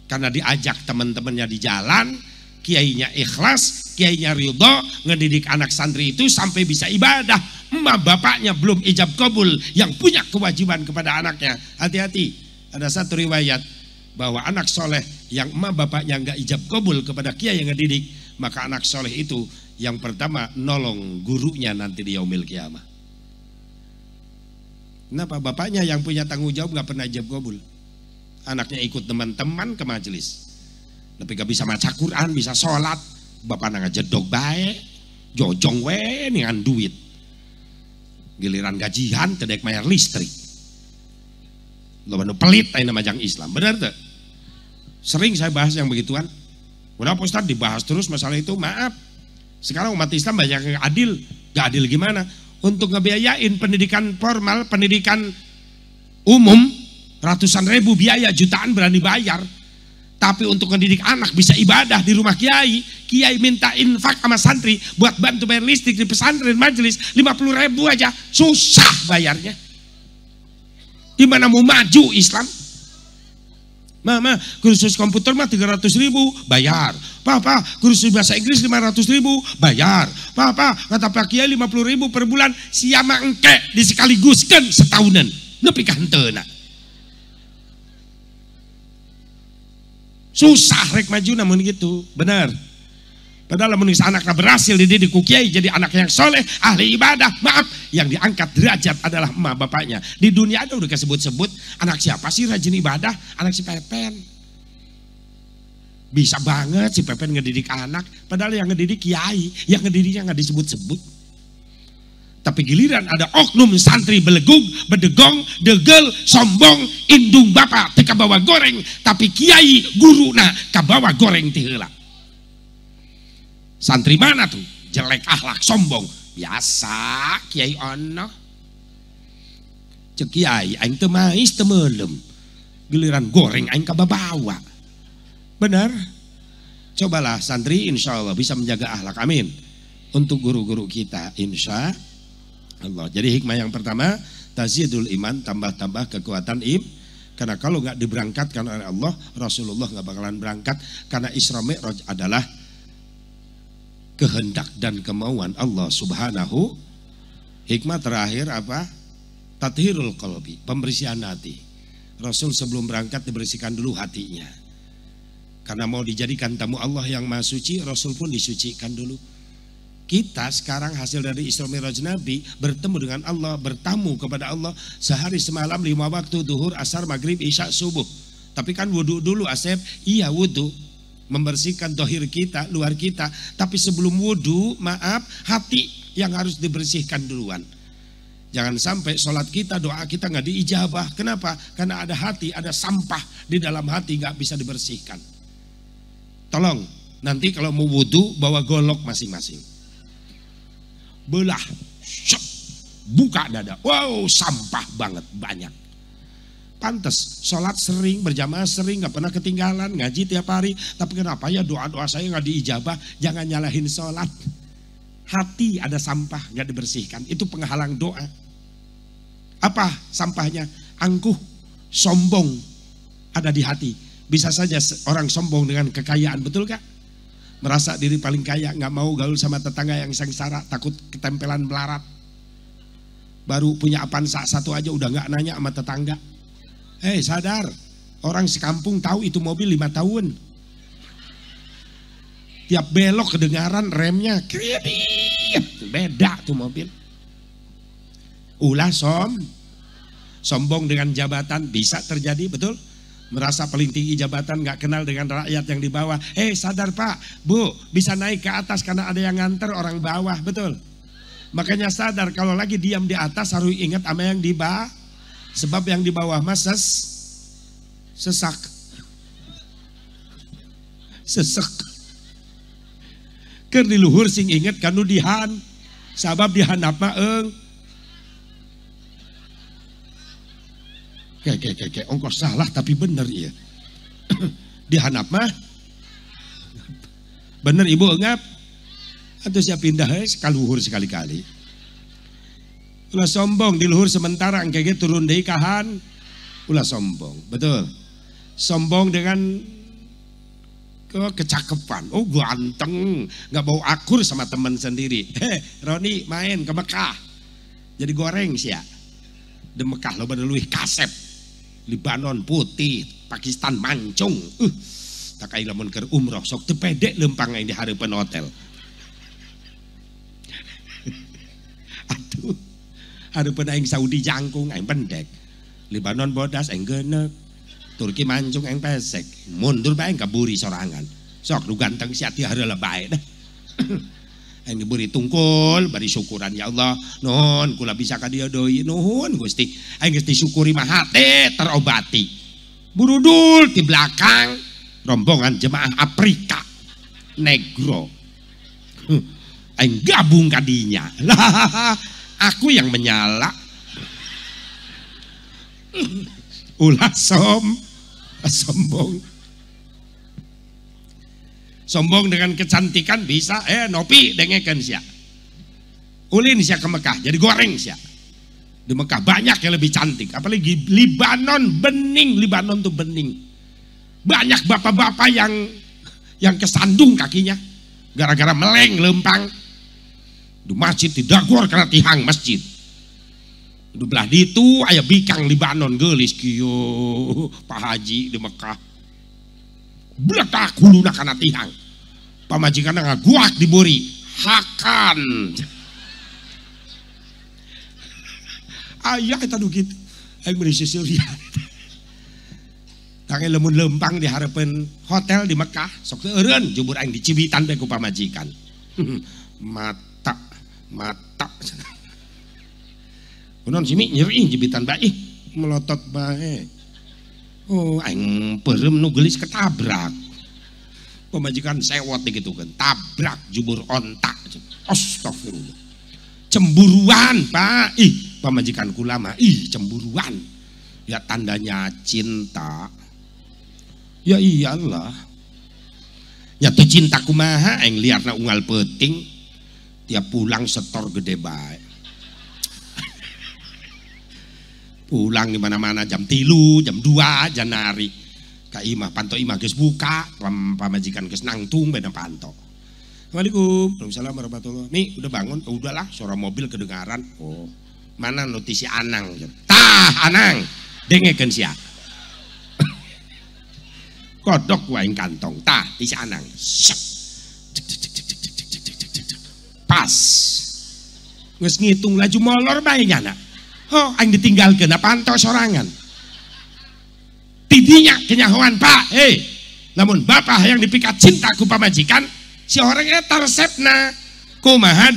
karena diajak teman-temannya di jalan, Kiainya ikhlas, kiainya ridho, ngedidik anak santri itu sampai bisa ibadah. Emak bapaknya belum ijab kabul yang punya kewajiban kepada anaknya. Hati-hati, ada satu riwayat bahwa anak soleh yang emak bapaknya nggak ijab kabul kepada kiai yang ngedidik, maka anak soleh itu yang pertama nolong gurunya nanti di yaumil kiamah. Kenapa? Bapaknya yang punya tanggung jawab nggak pernah ijab kabul. Anaknya ikut teman-teman ke majelis, tapi gak bisa maca Quran, bisa sholat. Bapak ngajedog bae, jojong we dengan duit. Giliran gajian tedek bayar listrik. Lo nu pelit ayeuna majang Islam, benar tuh? Sering saya bahas yang begituan. Kenapa Ustaz dibahas terus masalah itu? Maaf. Sekarang umat Islam banyak yang adil. Gak adil gimana? Untuk ngebiayain pendidikan formal, pendidikan umum, ratusan ribu biaya, jutaan berani bayar. Tapi untuk mendidik anak bisa ibadah di rumah kiai, kiai minta infak sama santri buat bantu bayar listrik di pesantren majelis 50.000 aja susah bayarnya. Gimana mau maju Islam? Mama, kursus komputer mah 300.000 bayar. Papa, kursus bahasa Inggris 500.000 bayar. Papa, kata Pak Kiai 50.000 per bulan siama engke disekaliguskeun setahunan. Nepi ka henteuna. Susah rek maju namun gitu, benar. Padahal lamun anaknya berhasil dididik ku kiai jadi anak yang soleh, ahli ibadah, maaf, yang diangkat derajat adalah emak bapaknya. Di dunia ada udah kesebut-sebut anak siapa sih rajin ibadah, anak si Pepen. Bisa banget si Pepen ngedidik anak, padahal yang ngedidik kiai, yang ngedidiknya nggak disebut-sebut. Tapi giliran ada oknum santri belegug, bedegong, degel, sombong, indung bapak teu kabawa goreng, tapi kiai guruna kabawa goreng ti heula. Santri mana tuh? Jelek akhlak, sombong. Biasa kiai ono. Cek kiai aing teu mais teu meulem. Giliran goreng aing kababawa. Benar? Cobalah santri insya Allah bisa menjaga akhlak. Amin. Untuk guru-guru kita insya Allah. Jadi hikmah yang pertama, tazidul iman, tambah-tambah kekuatan im. Karena kalau nggak diberangkatkan oleh Allah, Rasulullah nggak bakalan berangkat. Karena Isra Mi'raj adalah kehendak dan kemauan Allah Subhanahu. Hikmah terakhir apa? Tathirul qalbi, pembersihan hati. Rasul sebelum berangkat dibersihkan dulu hatinya. Karena mau dijadikan tamu Allah yang Maha Suci, Rasul pun disucikan dulu. Kita sekarang hasil dari Isra Mi'raj Nabi bertemu dengan Allah, bertamu kepada Allah sehari semalam 5 waktu, duhur, asar, maghrib, isya, subuh. Tapi kan wudu dulu Asep, iya wudu, membersihkan dohir kita, luar kita. Tapi sebelum wudu, maaf, hati yang harus dibersihkan duluan. Jangan sampai sholat kita, doa kita nggak diijabah. Kenapa? Karena ada hati, ada sampah di dalam hati nggak bisa dibersihkan. Tolong, nanti kalau mau wudu bawa golok masing-masing. Belah, buka dada, wow sampah banget banyak. Pantes, sholat sering, berjamaah sering, nggak pernah ketinggalan, ngaji tiap hari. Tapi kenapa ya doa-doa saya nggak diijabah? Jangan nyalahin sholat. Hati ada sampah nggak dibersihkan, itu penghalang doa. Apa sampahnya? Angkuh, sombong ada di hati. Bisa saja orang sombong dengan kekayaan, betul kak? Merasa diri paling kaya, nggak mau gaul sama tetangga yang sengsara, takut ketempelan melarat. Baru punya Avanza satu aja udah nggak nanya sama tetangga. Hei sadar, orang sekampung tahu itu mobil 5 tahun. Tiap belok kedengaran remnya, kredit, beda tuh mobil. Ulah sombong dengan jabatan bisa terjadi, betul? Merasa paling tinggi jabatan, nggak kenal dengan rakyat yang di bawah. Sadar pak, bu, bisa naik ke atas karena ada yang nganter orang bawah, betul? Makanya sadar kalau lagi diam di atas harus ingat sama yang di bawah. Sebab yang di bawah mah sesak. Sesek. Keur di luhur sing inget kanu dihan. Sabab dihandap mah eung. Kayak ongkos salah tapi bener iya. Dihandap mah bener ibu engap. Atau siap pindah kaluhur sekali-kali. Ulah sombong di luhur sementara engke turun deui kahan. Ulah sombong, betul. Sombong dengan Kecakepan, oh ganteng, nggak bau akur sama teman sendiri. Heh, Roni main ke Mekah, jadi goreng sih ya. Di Mekah lo leuwih kasep, Libanon putih, Pakistan mancung. Tak kayak lamun keur umroh, sok teu pede lempang aing di hareupeun hotel. Aduh, hareupeun aing Saudi jangkung, aing pendek. Libanon bodas, aing geuneuk. Turki mancung aing pesek, mundur bae ka buri sorangan. Sok nu ganteng sia ti hareula bae dah. Aing diberi tungkul, bari syukuran ya Allah. Nuhun kula bisa ka dieu deui, nuhun Gusti. Aing geus disyukuri mah hate terobati. Burudul di belakang rombongan jemaah Afrika negro. Aing gabung kadinya. Lah, aku yang menyala. Ulah sombong. Sombong dengan kecantikan bisa, nopi dengekeun sia. Ulin sia ke Mekah, jadi goreng sia. Di Mekah banyak yang lebih cantik, apalagi Libanon bening, Libanon tuh bening. Banyak bapak-bapak yang kesandung kakinya gara-gara meleng lempang. Di masjid didagor karena tihang masjid. Di belah ditu aya bikang Libanon geulis kieu Pak Haji di Mekah. Bletak huluna kana tihang. Pamajikanna ngaguak diburi, hakan. Aya eta nu kitu. Aing meuni seuseurian. Tange lamun lempang di hareupeun hotel di Mekah, sok teu eureun jubur aing dicibitan bae ku pamajikan. Mata, mata. Kunaon simi nyeri jebitan bae, melotot bae. Oh, aing peureum nu geulis ketabrak. Pemajikan sewot digitukeun, tabrak jubur ontak. Astagfirullah. Cemburuan, Pak. Ih, pamajikan kula mah ih cemburuan. Ya tandanya cinta. Ya iyalah. Ya teu cinta kumaha aing liarna unggal peuting tiap pulang setor gede bae. Pulang di mana-mana jam 3, jam 2, janari. Ka imah panto imah geus buka, pamajikan geus nangtung beda panto. Assalamualaikum, waalaikumsalam warahmatullahi. Mi, udah bangun? Oh, udahlah, suara mobil kedengaran. Oh, mana notisi Anang? Tah, Anang, dengekeun sia. Kodok wae kantong, tah tisi Anang. Pas. Geus ngitung laju molor bae nyana. Oh, aing ditinggalkeun panto sorangan. Tidinya kenyahoan Pak. Hei, namun bapak yang dipikat cinta ku pamajikan, si orang eta resepna kumaha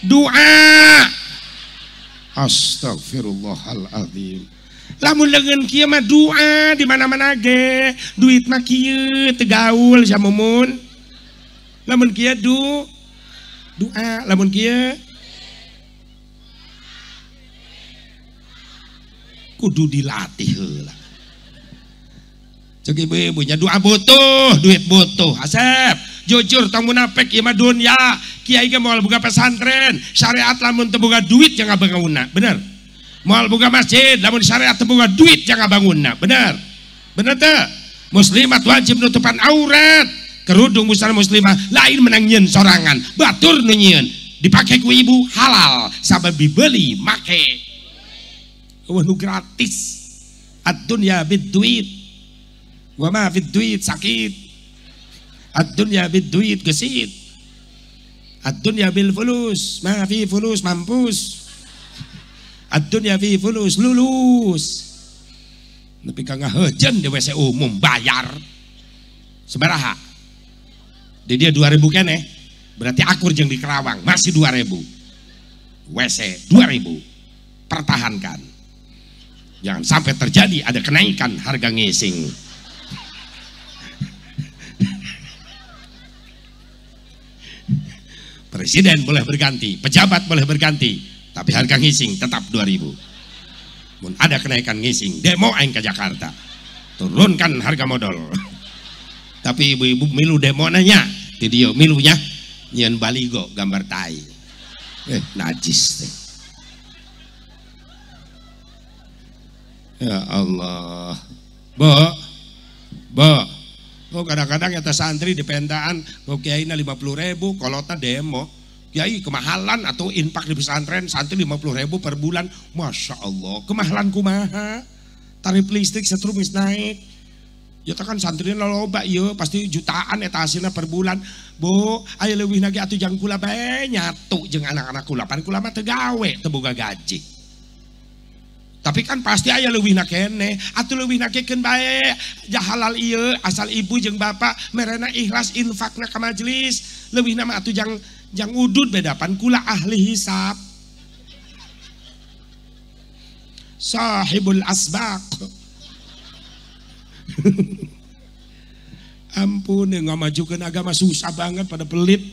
doa. Astagfirullahaladzim. Lamun leungeun kieu mah doa di mana-mana ge, duit mah kieu teu gaul sia mumun. Lamun kieu doa, lamun kieu kudu dilatih heula. Cek ibu-ibunya doa butuh, duit butuh. Asep, jujur tong munafik ieu mah dunya. Kiai ge moal boga pesantren, syariat lamun teu boga duit jangan bangunna, bener. Moal boga masjid lamun syariat teu boga duit jangan bangunna, bener. Bener teu? Muslimat wajib nutupan aurat. Kerudung busana muslimah lain menang nyieun sorangan, batur nu nyieun. Dipake ku ibu halal, sabab dibeli make. Eueuh nu gratis. Ad-dunya bid-duit. Wa ma fid duit sakit. Ad-dunya bid duit gesit. Ad-dunya bil fulus, ma fi fulus mampus. Ad-dunya fi fulus lulus. Nepi ka ngahejeun di WC umum bayar. Sabaraha? Di dia 2000 keneh. Berarti akur jeung di Kerawang masih 2000. WC 2000. Pertahankan. Jangan sampai terjadi ada kenaikan harga ngising. Presiden boleh berganti, pejabat boleh berganti, tapi harga ngising tetap 2000. Mun ada kenaikan ngising, demo aing ke Jakarta. Turunkan harga modal. Tapi ibu-ibu milu demo nanya, di dieu milunya nyieun baligo gambar tai. Najis teh. Ya Allah. Bo. Bo. Oh kadang-kadang eta santri di pentaan ku kiaina 50.000 kolotna demo. Kiai kemahalan atau infak di pesantren santri 50.000 per bulan. Masya Allah, kemahalan kumaha? Tarif listrik setrum geus naik. Ya kan santrina loba ieu pasti jutaan eta hasilna per bulan. Bu, aya leuwihna ge atuh jang kula bae nyatu jeung anak-anak kula. Pan kula mah teu gawe, teu boga gaji. Tapi kan pasti aya leuwihna keneh, atuh leuwihna keun bae ja halal ieu asal ibu jeung bapak merena ikhlas infakna ka majelis. Leuwihna mah atuh jang udud beda pan kula ahli hisab. Sahibul asbaq. Ampun, yang ngamajukeun agama susah banget pada pelit.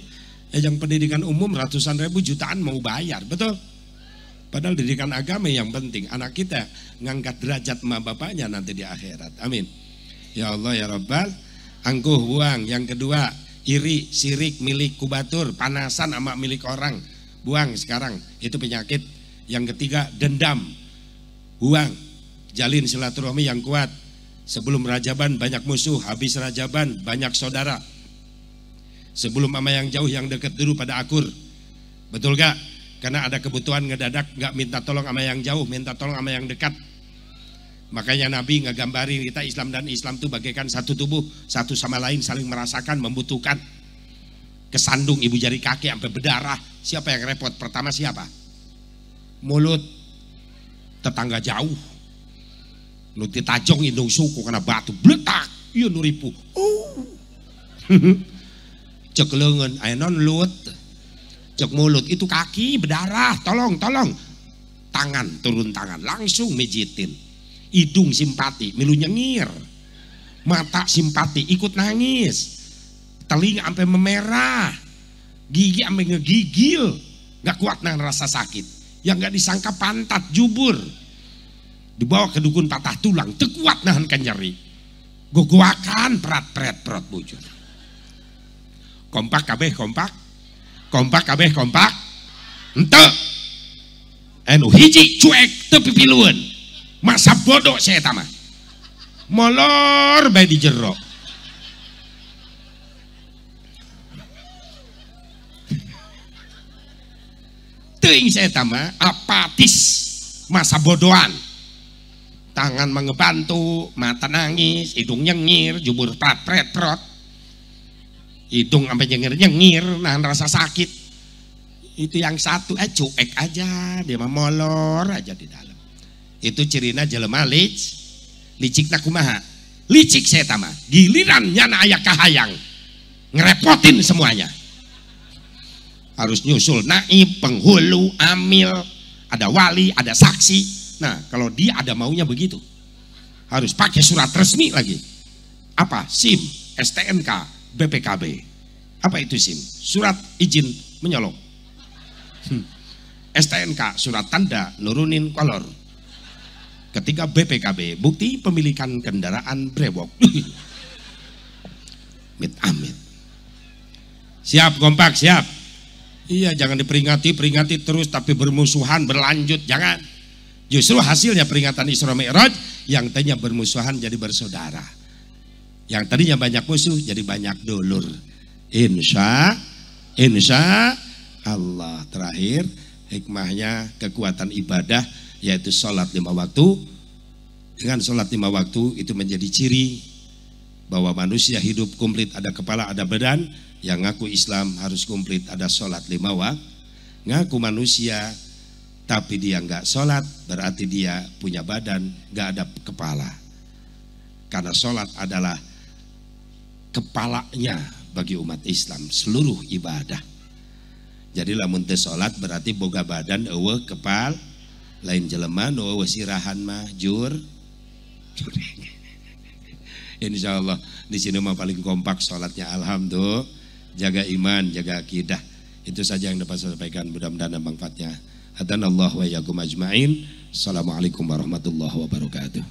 Ya, yang pendidikan umum ratusan ribu jutaan mau bayar, betul? Padahal pendidikan agama yang penting, anak kita ngangkat derajat ma bapaknya nanti di akhirat. Amin. Ya Allah ya Rabbal. Angkuh buang. Yang kedua, iri, sirik, milik kubatur, panasan sama milik orang. Buang sekarang, itu penyakit. Yang ketiga, dendam. Buang. Jalin silaturahmi yang kuat. Sebelum rajaban banyak musuh, habis rajaban banyak saudara. Sebelum ama yang jauh yang dekat dulu pada akur. Betul gak? Karena ada kebutuhan ngedadak, gak minta tolong sama yang jauh, minta tolong sama yang dekat. Makanya Nabi ngegambarin kita Islam dan Islam itu bagaikan satu tubuh, satu sama lain saling merasakan, membutuhkan. Kesandung ibu jari kaki sampai berdarah. Siapa yang repot? Pertama siapa? Mulut. Tetangga jauh. Nu ditajong indung suku kena batu, bletak, ieu nu ripuh. Oh. Cek leungeun aya non lut. Cek mulut itu kaki berdarah, tolong, tolong. Tangan turun tangan, langsung mijitin. Hidung simpati, milu nyengir. Mata simpati, ikut nangis. Telinga sampai memerah. Gigi sampai ngegigil. Gak kuat nahan rasa sakit. Yang gak disangka pantat jubur. Dibawa ke dukun patah tulang, tekuat nahan nyeri. Gogoakan prat-pret perut bujur. Kompak kabeh kompak. Kompak kabeh kompak. Ente. Anu hiji cuek teu pipilueun. Masa bodoh saya tama. Molor bae di jero. Teuing saya tama apatis, masa bodohan. Tangan mengebantu, mata nangis, hidung nyengir, jubur prat-pret prot. Hidung sampai nyengir-nyengir, nahan rasa sakit. Itu yang satu, cuek aja, dia mah molor aja di dalam. Itu cirina jelema licik kumaha. Licik saya tama, giliran nyana aya kahayang, ngerepotin semuanya. Harus nyusul naib, penghulu, amil, ada wali, ada saksi. Nah, kalau dia ada maunya begitu. Harus pakai surat resmi lagi. Apa? SIM, STNK, BPKB. Apa itu SIM? Surat izin menyolong. STNK, surat tanda nurunin kolor. Ketiga BPKB, bukti pemilikan kendaraan brewok. Amit amit. Siap kompak, siap. Iya, jangan diperingati, peringati terus tapi bermusuhan berlanjut, jangan. Justru hasilnya peringatan Isra Mi'raj yang tadinya bermusuhan jadi bersaudara. Yang tadinya banyak musuh jadi banyak dulur. Insya Allah. Terakhir hikmahnya kekuatan ibadah yaitu sholat 5 waktu. Dengan sholat 5 waktu itu menjadi ciri bahwa manusia hidup komplit, ada kepala, ada badan. Yang ngaku Islam harus komplit, ada sholat 5 waktu. Ngaku manusia tapi dia nggak sholat, berarti dia punya badan, nggak ada kepala. Karena sholat adalah kepalanya bagi umat Islam, seluruh ibadah. Jadi lamun teu sholat berarti boga badan eueuh kepal, lain jelema nu eueuh sirahan mah jur. Insya Allah di sini mah paling kompak sholatnya, alhamdulillah. Jaga iman, jaga akidah. Itu saja yang dapat saya sampaikan, mudah-mudahan ada manfaatnya. Hadanallahu wa iyyakum ajmain. Assalamualaikum warahmatullahi wabarakatuh.